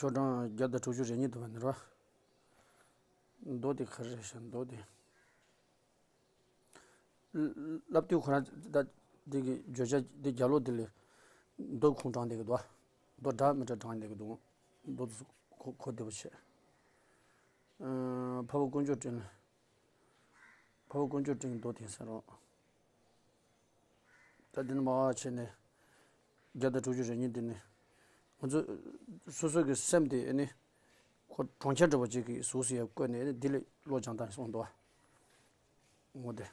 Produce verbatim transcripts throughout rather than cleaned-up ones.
ཆོག་གྲངས་བརྒྱ་དང་དྲུག་ཅུ་རེ་གཉིས་འདུག་པ་ནི་རོ། མདོ་དེ་ག་རེ་རེད་ཤག་མདོ་དེ། བསླབ་བཏུས་ཁོ་རང་ད་འདི་གི་བརྗོད་བྱ་འདི་རྒྱ་ལོ་འདི་ལས་མདོ་ཁུངས་དྲངས་བསྡད་ཀྱི་འདུག་མདོ་འདྲ་མི་འདྲ་དྲངས་བསྡད་ཀྱི་འདུག་མདོ་དེ་གོ་གོ་བདེ་པོ་བྱས། ཨ། འཕགས་པ་དཀོན་མཆོག་སྤྲིན། འཕགས་པ་དཀོན་མཆོག་སྤྲིན་མདོ་དེ་ཟེར་རོ། ད་འདི་ནི་མ་བ་བྱས་ནས་བརྒྱ་དང་དྲུག་ཅུ་རེ་གཉིས་འདི་ནི་ང་ཚོ་སོ་སོ་གི་སེམས་དེ་ཨ་ནི་ཁོ་གྲོང་ཁྱེར་འདྲ་པོ་ཅིག་གི་གཟུགས་སུ་ཡང་བཀོད་ནས་ཨ་ནི་འདི་ལས་བློ་སྦྱང་སྟངས་སོང་འདུག་ངོ་དེ།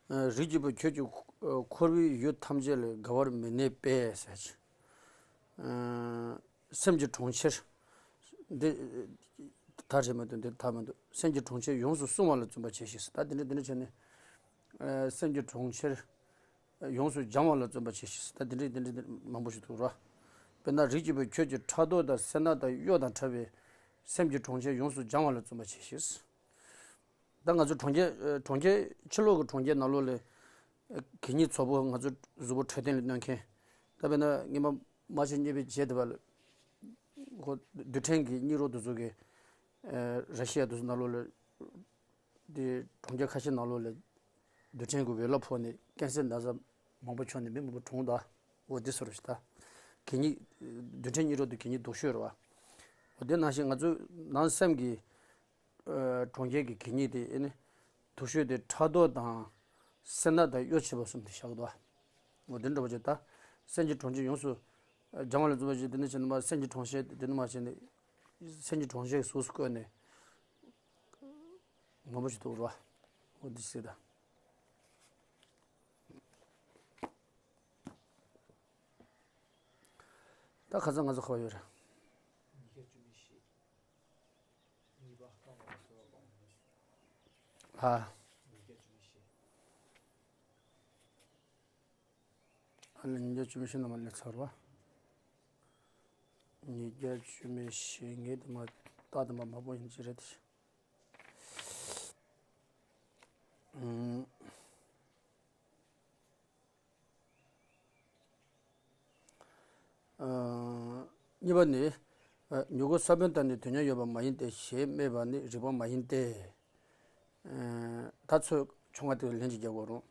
ཨ། རིགས་ཀྱི་བུ་ཁྱོད་ཀྱིས་འཁོར་བའི་ཡུལ་ཐམས་ཅད་ལས་དགའ་བར་མི་གནས་པས་ཟེར། ཨ། སེམས་ཀྱི་གྲོང་ཁྱེར། འདི་ད་རེད་མ་གཏོགས་འདི་ད་མི་འདུག་སེམས་ཀྱི་གྲོང་ཁྱེར་ཡོངས་སུ་བསྲུང་བ་ལ་བརྩོན་པར་བྱེད་ཤིག་ད་འདི་འདྲ་འདི་འདྲ་བྱས་ནས། ཨ། སེམས་ཀྱི་གྲོང་ཁྱེར་ཡོངས་སུ་སྦྱང་བ་ལ་བརྩོན་པར་བྱེད་ཤིག་ད་འདི་འདྲ་འདི་འདྲ་འདི་མང་པོ་ཞིག་འདུག་ར། དཔེར་ན་རིགས་ཀྱི་བུ་ཁྱོད་ཀྱིས་ཕྲག་དོག་དང་སེར་སྣ་དང་གཡོ་དང་བྲལ་བའི་སེམས་ཀྱི་གྲོང་ཁྱེར་ཡོངས་སུ་སྦྱང་བ་ལ་བརྩོན་པར་བྱེད་ཤིག་ད་ང་ཚོ་གྲོང་ཁྱེར་ཨ། གྲོང་ཁྱེར་ཕྱི་ལོགས་ཀྱི་གྲོང་ཁྱེར་ནང་ལོགས་ལ་ཨ། གད་སྙིགས་ཚོགས་པ་ང་ཚོ་གཟུགས་པོ་འཕྲོད་བསྟེན་ལ་གནོད་མཁན། ད་དཔེར་ན་སྔོན་མ་མ་ཤི་གཉིས་པའི་རྗེས་དེ་བ་ལ་ཁོ་རྡུལ་ཕྲན་གྱི་སྙིགས་རོ་དེ་ཚོ་གི་ཨ། ར་ཤི་ཡ་དེ་ཚོ་ནང་ལོགས་ལ་དེ་གྲོང་ཁྱེར་ཁ་ཤས་ནང་ལོགས་ལ་རྡུལ་ཕྲན་གྱི་འོད་རླབས་ཕོག་ནས་ཀན་སར་ན་ཚ་མང་པོ་བྱུང་ནས་མི་མང་པོ་གྲོངས་འདུག་འོ་དེ་ཚོ་རེད་ཤག་ད་གད་སྙིགས་རྡུལ་ཕྲན་སྙིགས་རོ་དེ་གད་སྙིགས་སྡུག་ཤོས་རེད་བ། འོ་དེ་ནང་བཞིན་ང་ཚོ་ནང་སེམས་ཀྱི་ཨ། གྲོང་ཁྱེར་གྱི་གད་སྙིགས་དེ་ཨེ་ནི་སྡུག་ཤོས་དེ་ཕྲག་དོག་དང་སེར་སྣ་དང་གཡོ་བྱེད་པ་གསུམ་དེ་བཞག་འདུག་འོ་དེ་འདྲ་བ་ཅིག་ད་སེམས་ཀྱི་གྲོང་ཁྱེར་ཡོངས་སུ་སྦྱང་བ་ལ་བརྩོན་པར་བྱེད་དེ་ནི་བྱས་ནས་མ་སེམས་ཀྱི་གྲོང་ཁྱེར་དེ་ནི་མ་བྱས་ནས་སེམས་ཀྱི་གྲོང་ཁྱེར་གཟུགས་སུ་བཀོད་ནས་མང་པོ་ཞིག་འདུག་ར། འོ་དེ་སྲིད་ད། ད་ཁ་སང་ང་ཚོ་ག་པར་ཡོད་རེད། ཨ། ཨ་ལས་ཉིས་བརྒྱ་བཅུ་མེད་བཞི་ནང་མ་ལས་ཚར་བ། ཉིས་བརྒྱ་བཅུ་མེད་བཞི་ངེས་དེ་མ་རྟགས་དེ་མ་མ་པོ་ཡིན་གྱི་རེད། ཨུམ། ཨ། གཉིས་པ་ནི། ཨ། མྱུ་གུ་ས་བོན་དག་ནི་དུས་མཉམ་ཡོད་པ་མ་ཡིན་ཏེ་ཞེས་སྨྲས་པ་ནི་རིགས་པ་མ་ཡིན་ཏེ། ཨ། ད་ཚོད་ཆུང་བ་དེ་ལན་ཅིག་རྒྱག་དགོས་རུང་།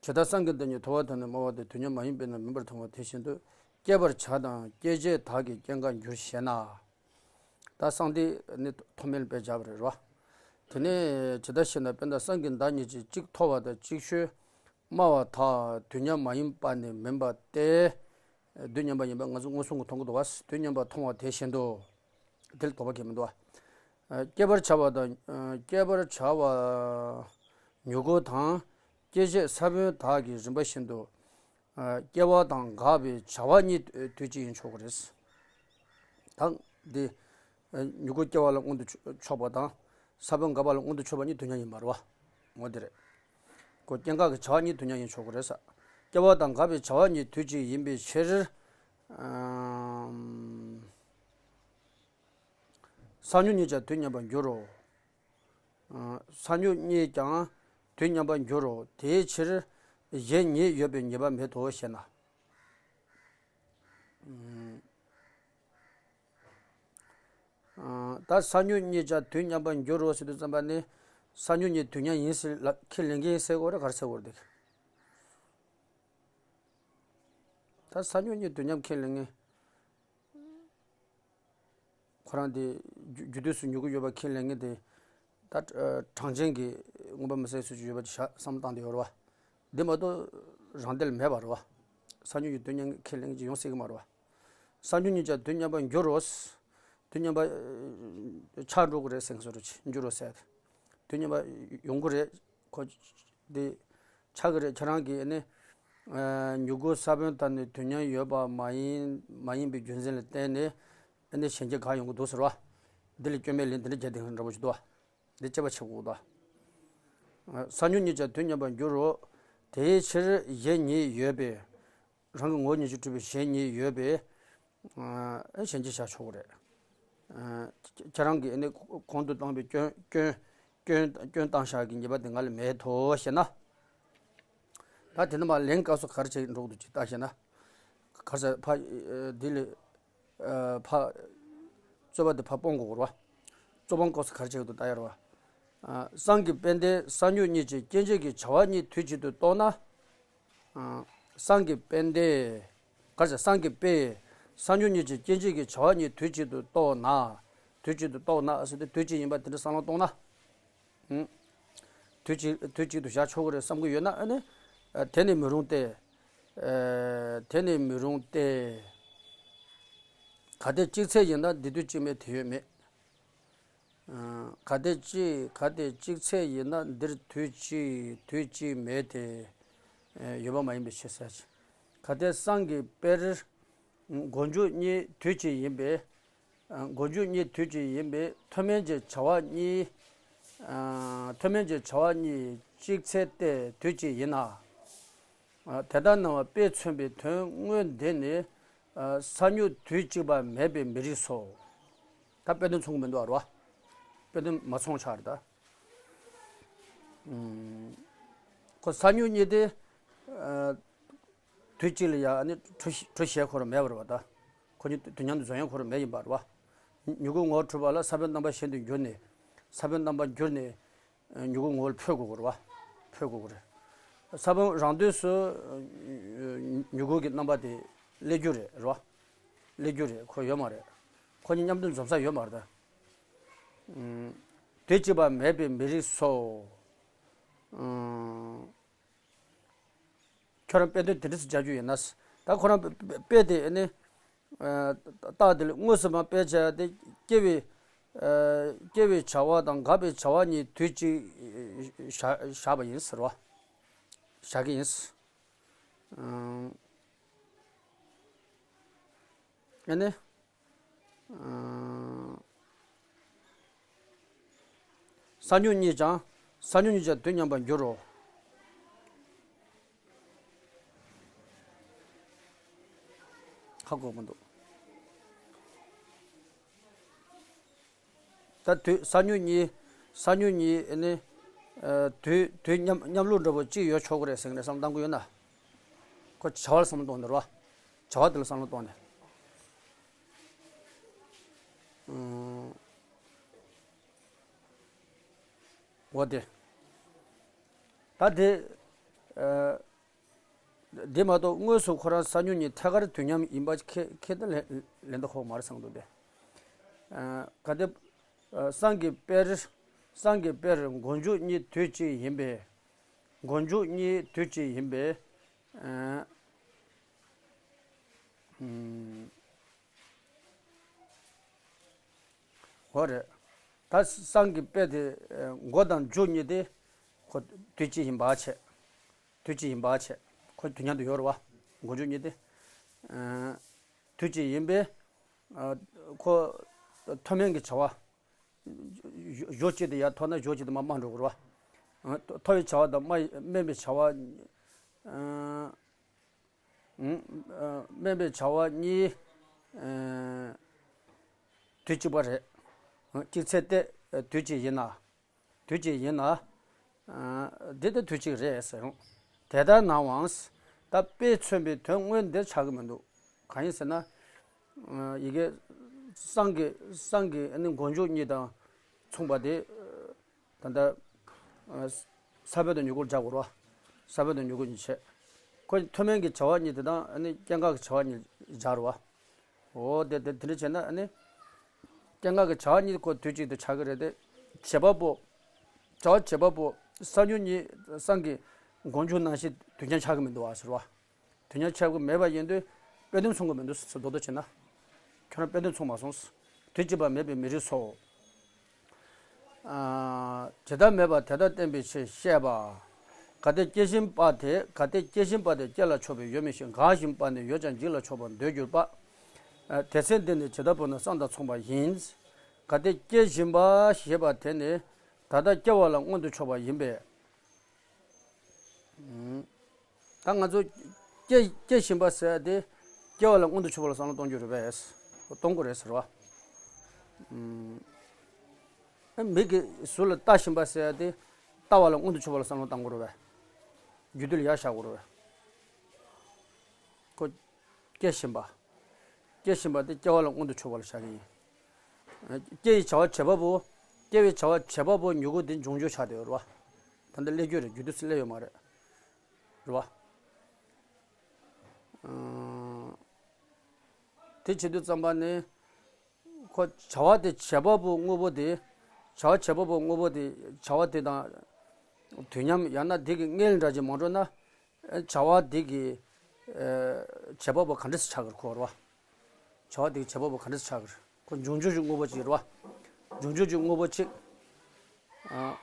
ཇི་ལྟར་བསམ་གྱིན་བདག་ཉིད་མཐོ་བ་དག་ནི་དམའ་བ་དང་དུས་མཉམ་མ་ཡིན་པས་ན་མིན་པར་མཐོང་བ་དེ་བཞིན་དུ་སྐྱེ་བར་བྱ་དང་སྐྱེད་བྱེད་དག་གི་སྐྱེ་འགག་འགྱུར་ཞེ་ན། ད་བསམ་གཏན་ནི་མཐོ་དམན་དཔེ་བྱས་པ་རེད་རོ། དེ་ནས་ཇི་ལྟར་ཞེ་ན་དཔེར་ན་བསམ་གྱིན་བདག་ཉིད་ཀྱི་གཅིག་མཐོ་བ་དང་གཅིག་ཤོས་དམའ་བ་དག་དུས་མཉམ་མ་ཡིན་པ་ནི་མིན་པ་སྟེ། དུས་མཉམ་པ་ཡིན་པ་ང་ཚོ་མངོན་སུམ་གྱིས་མཐོང་གི་འདུག་བ། དུས་མཉམ་པ་མཐོང་བ་དེ་བཞིན་དུ། དེ་ལ་དོགས་པ་གང་ཡང་མི་འདུག་བ། སྐྱེད་པར་བྱ་བ་དང་། སྐྱེད་པར་བྱ་བ་མྱུ་གུ་དང་སྐྱེད་བྱེད་ས་བོན་དག་གི་རིམ་པ་བཞིན་དུ། སྐྱེ་བ་དང་འགག་པའི་བྱ་བ་གཉིས་དུས་གཅིག་ཡིན་ཆོག་གི་རེད། ད་འདི། མྱུ་གུ་སྐྱེ་བ་ལ་མངོན་དུ་ཕྱོགས་པ་དང་ས་བོན་འགག་པ་ལ་མངོན་དུ་ཕྱོགས་པ་གཉིས་དུས་མཉམ་ཡིན་པ་རེད་བ། འོ་དེ་རེད། ཁོ་སྐྱེ་འགག་གི་བྱ་བ་གཉིས་དུས་མཉམ་ཡིན་ཆོག་གི་རེད་ས། སྐྱེ་བ་དང་འགག་པའི་བྱ་བ་གཉིས་དུས་གཅིག་ཡིན་པའི་ཕྱིར། ཨམ། ས་མྱུག་གཉིས་ཀྱང་དུས་མཉམ་པར་འགྱུར་རོ། ཨ། ས་མྱུག་གཉིས་ཀྱང་དུས་མཉམ་པར་འགྱུར་རོ། དེའི་ཕྱིར་གཞན་ཉིད་ཡོད་པའི་ངེས་པ་མེད་དོ་ཞེ་ན། ཨུམ། ཨ། ད་ས་མྱུག་གཉིས་ཀྱང་དུས་མཉམ་པར་འགྱུར་རོ་ཟེར་དུས་ཙམ་པ་ནི་ས་མྱུག་གཉིས་དུས་མཉམ་ཡིན་ཟེར་ལ་ཁས་ལེན་གྱི་ཡིན་ཟེར་དགོས་རེད་ག་རེ་ཟེར་དགོས་རེད་འདུག་ད་ས་མྱུག་གཉིས་དུས་མཉམ་ཁས་ལེན་མཁན། ཁོ་རང་དེ་རྒྱུ་རྒྱུ་དུས་སུ་མྱུ་གུ་ཡོད་པ་ཁས་ལེན་མཁན་དེ་ད་ཨ་གྲངས་ཅན་གྱི་མངོན་པ་མི་གསལ་སུ་ཅིག་ཡོད་པ་ཅིག་བཞག་བསམ་བློ་བཏང་བསྡད་ཡོད་རེད་བ། འདི་མ་གཏོགས་རང་དེ་ལ་མེད་པ་རེད་བ། ས་མྱུག་གཉིས་དུས་མཉམ་ཁས་ལེན་མཁན་ཅིག་ཡོང་སྲིད་ཀྱི་མ་རེད་བ། ས་མྱུག་གཉིས་ཀྱང་དུས་མཉམ་པར་འགྱུར་རོ། དུས་མཉམ་པར་ཨ་ཆགས་འགྲོ་གི་རེད་ཟེར་མཁན་བཟོ་འདྲ་ཅིག་འགྱུར་རོ་ཟེར་ཏེ། དུས་མཉམ་པར་ཡོང་གི་རེད། ཁོ་འདི་ཆགས་ཀྱི་རེད། ཁྱེད་རང་གིས་ནི་ཨ་མྱུ་གུ་ས་བོན་དག་ནི་དུས་མཉམ་ཡོད་པ་མ་ཡིན་མ་ཡིན་པའི་རྒྱུ་མཚན་ལ་བརྟེན་ནས་ནི་གཞན་གྱི་འགག་ཡོང་གི་འདུག་ཟེར་བ། འདི་ལ་སྐྱོན་མེད་ལན་འདི་འདྲ་རྒྱག་བསྡད་མཁན་འདྲ་པོ་ཞིག་འདུག་བ། འདི་དཔྱད་པ་བྱེད་དགོས་འདུག་ཨ་ས་མྱུག་གཉིས་ཀྱང་དུས་མཉམ་པར་འགྱུར་རོ། དེའི་ཕྱིར་གཞན་ཉིད་ཡོད་པས། རང་གི་ངོ་བོ་ཉིད་ཀྱིས་གྲུབ་པའི་གཞན་ཉིད་ཡོད་པས། ཨ་གཞན་གྱིས་བཞག་ཆོག་གི་རེད། ཨ་ཁྱེད་རང་གིས་ནི་གོང་དུ་བཏང་བའི་སྐྱོན་སྐྱོན་སྐྱོན་སྐྱོན་བཏང་བཞག་གི་ཉེས་པ་དེ་ང་ལ་མེད་དོ་ཞེ་ན། ད་དེ་ནས་མར་ལན་སྐབས་སུ་ག་རེ་བྱེད་འགྲོ་གི་འདུག་ཅེས་བལྟས་ཤེ་ན། ག་རེ་ཟེར་ཕ་འདི་ལས་ཕ་རྩོད་པ་དེ་ཕར་སྤོང་དགོས་རེད་བ། རྩོད་སྤོང་སྐབས་སུ་ག་རེ་བྱེད་ཀྱི་འདུག་བལྟ་ཡ་རེད་བ། སངས་རྒྱས་དཔལ་ལྡན་སང་སྨྱུག་གཉིས་ཀྱི་སྐྱེ་མཆེད་ཀྱི་བྱ་བ་གཉིས་དུས་གཅིག་ཏུ་རྟོགས་ན། སངས་རྒྱས་དཔལ་ལྡན། ག་རེ་ཟེར། སངས་རྒྱས་དཔལ། སང་སྨྱུག་གཉིས་ཀྱི་སྐྱེ་མཆེད་ཀྱི་བྱ་བ་གཉིས་དུས་གཅིག་ཏུ་རྟོགས་ན། དུས་གཅིག་ཏུ་རྟོགས་ན་ཟེར་དུས་དུས་གཅིག་ཡིན་པ་དེ་འདྲ་བསམ་བློ་གཏོང་ན། དུས་གཅིག་དུས་གཅིག་ཏུ་བཞག་ཆོག་གི་རེད་བསམ་གྱི་ཡོད་ན་ཨ་ནི། དེ་ནི་མི་རུང་སྟེ། དེ་ནི་མི་རུང་སྟེ། གལ་ཏེ་གཅིག་ཚད་ཡིན་ན་འདིར་དུས་གཅིག་མེད་དེ་ཡོད་མེད། གལ་ཏེ་གཅིག་གལ་ཏེ་གཅིག་ཚད་ཡིན་ན་འདིར་དུས་གཅིག་དུས་གཅིག་མེད་དེ། ཡོད་པ་མ་ཡིན་པའི་ཕྱིར་ཟེར། གལ་ཏེ་སངས་རྒྱས་དཔལ། མགོ་མཇུག་གཉིས་དུས་གཅིག་ཡིན་པས། མགོ་མཇུག་གཉིས་དུས་གཅིག་ཡིན་པས་མཐོ་དམན་གྱི་བྱ་བ་གཉིས། མཐོ་དམན་གྱི་བྱ་བ་གཉིས་གཅིག་ཚད་དེ་དུས་གཅིག་ཡིན་ན། དེ་ལྟར་སྣང་བ་དཔེས་མཚོན་པའི་དོན་དངོས་འདི་ནི། ས་མྱུག་དུས་གཅིག་པ་མེད་པའི་མི་རིགས་སོ། ད་དཔེ་དོན་མཚུངས་མི་འདུག་རོ། དཔེ་དོན་མ་མཚུངས་ཆགས་རེད་ད། ཁོ་ས་མྱུག་གཉིས་དེ། དུས་གཅིག་ལ་ཡང་ནི་གྲུ་གྲུ་བཞི་འཁོར་མེད་པ་རེད་བ་ད། ཁོ་གཉིས་དུས་མཉམ་དུ་འཛོམས་ཡང་འཁོར་མེད་ཡིན་པ་རེད་བ། མྱུ་གུ་ངོ་བོར་གྲུབ་པ་ལ་ས་བོན་རྣམ་པ་གཞན་དུ་གྱུར་ནས། ས་བོན་རྣམ་པ་གྱུར་ནས། མྱུ་གུ་ངོ་བོར་འཕོ་དགོས་རེད་བ། འཕོ་དགོས་རེད། ས་བོན་རང་དུས་སུ་མྱུ་གུ་གི་རྣམ་པ་དེ་སླེབས་རྒྱུ་རེད་རོ། སླེབས་རྒྱུ་རེད་ཁོ་ཡོད་མ་རེད། ཁོ་གཉིས་མཉམ་དུ་འཛོམས་ས་ཡོད་མ་རེད་ད། དུས་གཅིག་པ་མེད་པའི་མི་རིགས་སོ། ཁྱོད་རང་དཔེ་དོན་དེ་འདྲ་ཞིག་སྦྱར་རྒྱུ་ཡིན་ན། ད་ཁོ་རང་དཔེ་དེ་ནི། རྟགས་དེ་ལ་དངོས་སུ་མ་དཔེ་བྱས་ཏེ་སྐྱེ་བའི། སྐྱེ་བའི་བྱ་བ་དང་འགག་པའི་བྱ་བ་གཉིས་དུས་གཅིག་བཞག་བཞག་པ་ཡིན་ཟེར་བ། བཞག་གི་ཡིན། ཨ་ནི། ས་མྱུག་གཉིས་ཀྱང་། ས་མྱུག་གཉིས་ཀྱང་དུས་མཉམ་པར་འགྱུར་རོ། ཧ་གོ་མི་འདུག་ད་དུས་ས་མྱུག་གཉིས། ས་མྱུག་གཉིས་ནི། དུས་དུས་མཉམ་མཉམ་ལུགས་འདྲ་པོ་གཅིག་ཡོད་ཆོག་གི་རེད་ཟེར་ནས་བསམ་བཏང་གི་ཡོད་ན། ཁོ་བྱ་བ་ལ་བསམ་བློ་གཏོང་ནས་རོ། བྱ་བ་དེ་ལ་བསམ་བློ་གཏོང་ནས། འོ་དེ། ད་དེ། འདི་མ་གཏོགས་དངོས་སུ་ཁོ་རང་ས་མྱུག་གཉིས་ཐད་ཀར་དུས་མཉམ་ཡིན་པ་ཁྱེད་ཁྱེད་ད་ལན་ལན་ད་ཁོག་མ་རེད་བསམ་འདུག་སྟེ། གལ་ཏེ། སངས་རྒྱས་དཔལ། སངས་རྒྱས་དཔལ་མགོ་མཇུག་གཉིས་དུས་གཅིག་ཡིན་པས། མགོ་མཇུག་གཉིས་དུས་གཅིག་ཡིན་པས། འོ་རེད། ད་སངས་ཀྱི་དཔེ་དེ་མགོ་དང་མཇུག་གཉིས་དེ་ཁོ་དུས་གཅིག་ཡིན་པ་བྱས། དུས་གཅིག་ཡིན་པ་བྱས། ཁོ་དུས་མཉམ་དུ་ཡོད་རེད་བ། མགོ་མཇུག་གཉིས་དེ་དུས་གཅིག་ཡིན་པས། ཁོ་མཐོ་དམན་གྱི་བྱ་བ། གཞོགས་གཅིག་དེ་ཡར་མཐོ་ན་གཞོགས་གཅིག་དེ་མར་དམའ་འགྲོ་གི་རེད་བ། མཐོ་བའི་བྱ་བ་དང་དམའ་དམན་པའི་བྱ་བ། དམན་པའི་བྱ་བ་གཉིས། དུས་གཅིག་པ་རེད། གཅིག་ཚད་དེ་དུས་གཅིག་ཡིན་ན། དུས་གཅིག་ཡིན་ན། འདི་ལྟ་དུས་གཅིག་རེད་ཟེར། དེ་ལྟར་སྣང་བའང་། ད་དཔེས་མཚོན་པའི་དོན་དངོས་འདིར་ཆགས་ཀྱི་མི་འདུག་གང་ཡིན་ཟེར་ན། ཡི་གེ་སངས་རྒྱས་སངས་རྒྱས་ནི་མགོ་མཇུག་གཉིས་དང་མཚུངས་པ་དེ། ད་ལྟ། ས་བོན་དང་མྱུ་གུར་སྦྱར་དགོས་རེད་བ། ས་བོན་དང་མྱུ་གུ་གཉིས་བྱས། ཁོ་མཐོ་དམན་གྱི་བྱ་བ་གཉིས་དེ་དང་ནི་སྐྱེ་འགག་གི་བྱ་བ་གཉིས་སྦྱར་བ། འོ་དེ་དེ་དེ་འདྲ་བྱས་ན་ནི། སྐྱེ་འགག་གི་བྱ་བ་གཉིས་ཁོ་དུས་གཅིག་ཏུ་ཆགས་ཀྱི་རེད་དེ། བྱེད་པ་པོ། བྱ་བ་བྱེད་པ་པོ་ས་མྱུག་གཉིས་སངས་ཀྱི་མགོ་མཇུག་ནང་བཞིན་དུས་མཉམ་ཆགས་ཀྱི་མི་འདུག་བ་ཟེར་བ། དུས་མཉམ་ཆགས་ཀྱི་མེད་པ་ཡིན་དུས་དཔེ་དོན་མཚུངས་ཀྱི་མི་འདུག་ཟེར་མདོར་བསྡུས་བྱས་ན། ཁྱོད་རང་དཔེ་དོན་མཚུངས་མ་སོང་། དུས་གཅིག་པ་མེད་པའི་མི་རིགས་སོ། ཇི་ལྟར་མེད་པ་དེ་ལྟར་བསྟན་པའི་ཕྱིར་བཤད་པ། གལ་ཏེ་སྐྱེ་བཞིན་པ་དེ་གལ་ཏེ་སྐྱེ་བཞིན་པ་དེ་སྐྱེ་ལ་ཕྱོགས་པའི་ཡུལ་མིན་ཞིང་འགག་བཞིན་པ་ནི་ཡོད་ཀྱང་འཇིག་ལ་ཕྱོགས་པར་འདོད་གྱུར་པ། དེ་ཚེ་འདི་ནི་ཇི་ལྟ་བུ་ན་བསམ་དང་མཚུངས་པ་ཡིན། གལ་ཏེ་སྐྱེ་བཞིན་པ་ཞེས་པ་དེ་ནི་ད་ལྟ་སྐྱེ་བ་ལ་མངོན་དུ་ཕྱོགས་པ་ཡིན་པས། ད་ང་ཚོ་སྐྱེ་སྐྱེ་བཞིན་པ་ཟེར་ཡ་དེ་སྐྱེ་བ་ལ་མངོན་དུ་ཕྱོགས་པ་ལ་བསམ་བློ་གཏོང་རྒྱུ་རེད་པས། གཏོང་དགོས་རེད་ཟེར་བ། མིག་གིས་གཟུགས་ལ་ལྟ་བཞིན་པ་ཟེར་ཡ་དེ་ལྟ་བ་ལ་མངོན་དུ་ཕྱོགས་པ་ལ་བསམ་བློ་གཏང་དགོས་རེད་ རྒྱུ་དུས་ལ་ཡར་བཞག་དགོས་རེད། ཁོ་སྐྱེ་བཞིན་པ། སྐྱེ་བཞིན་པ་དེ་སྐྱེ་བ་ལ་མངོན་དུ་ཕྱོགས་པ་ལ་བཞག་གི་ཡིན། སྐྱེ་ཡི་བྱ་བ་བྱེད་པ་པོ། སྐྱེ་བའི་བྱ་བ་བྱེད་པ་པོ་མྱུ་གུ་དེ་འབྱུང་འགྱུར་ཆགས་བསྡད་ཡོད་རེད་བ། ད་ལྟ་སླེབས་རྒྱུ་རེད། རྒྱུ་དུས་སུ་སླེབས་ཡོད་མ་རེད། རེད་བ། ཨང་། དེ་བྱེད་དུས་ཙམ་པ་ནི། ཁོ་བྱ་བ་དེ་བྱེད་པ་པོ་དངོས་པོ་དེ། བྱ་བ་བྱེད་པ་པོ་དངོས་པོ་དེ་བྱ་བ་དེ་དང་། དུས་མཉམ་ཡང་ན་དེ་གི་སྔོན་འདྲ་ཅིག་མ་འགྲོ་ན། བྱ་བ་དེ་གི་ཨ་བྱེད་པ་པོ་ག་འདྲ་སེ་ཆགས་ཀྱི་རེད། ཁོ་རེད་བ། བྱ་བ་དེ་གི་བྱེད་པ་པོ་ག་འདྲ་སེ་ཆགས་ཀྱི་རེད། ཁོ་འབྱུང་འགྱུར་གྱི་དངོས་པོ་ཅིག་རེད་བ། འབྱུང་འགྱུར་གྱི་དངོས་པོ་གཅིག་ཨ།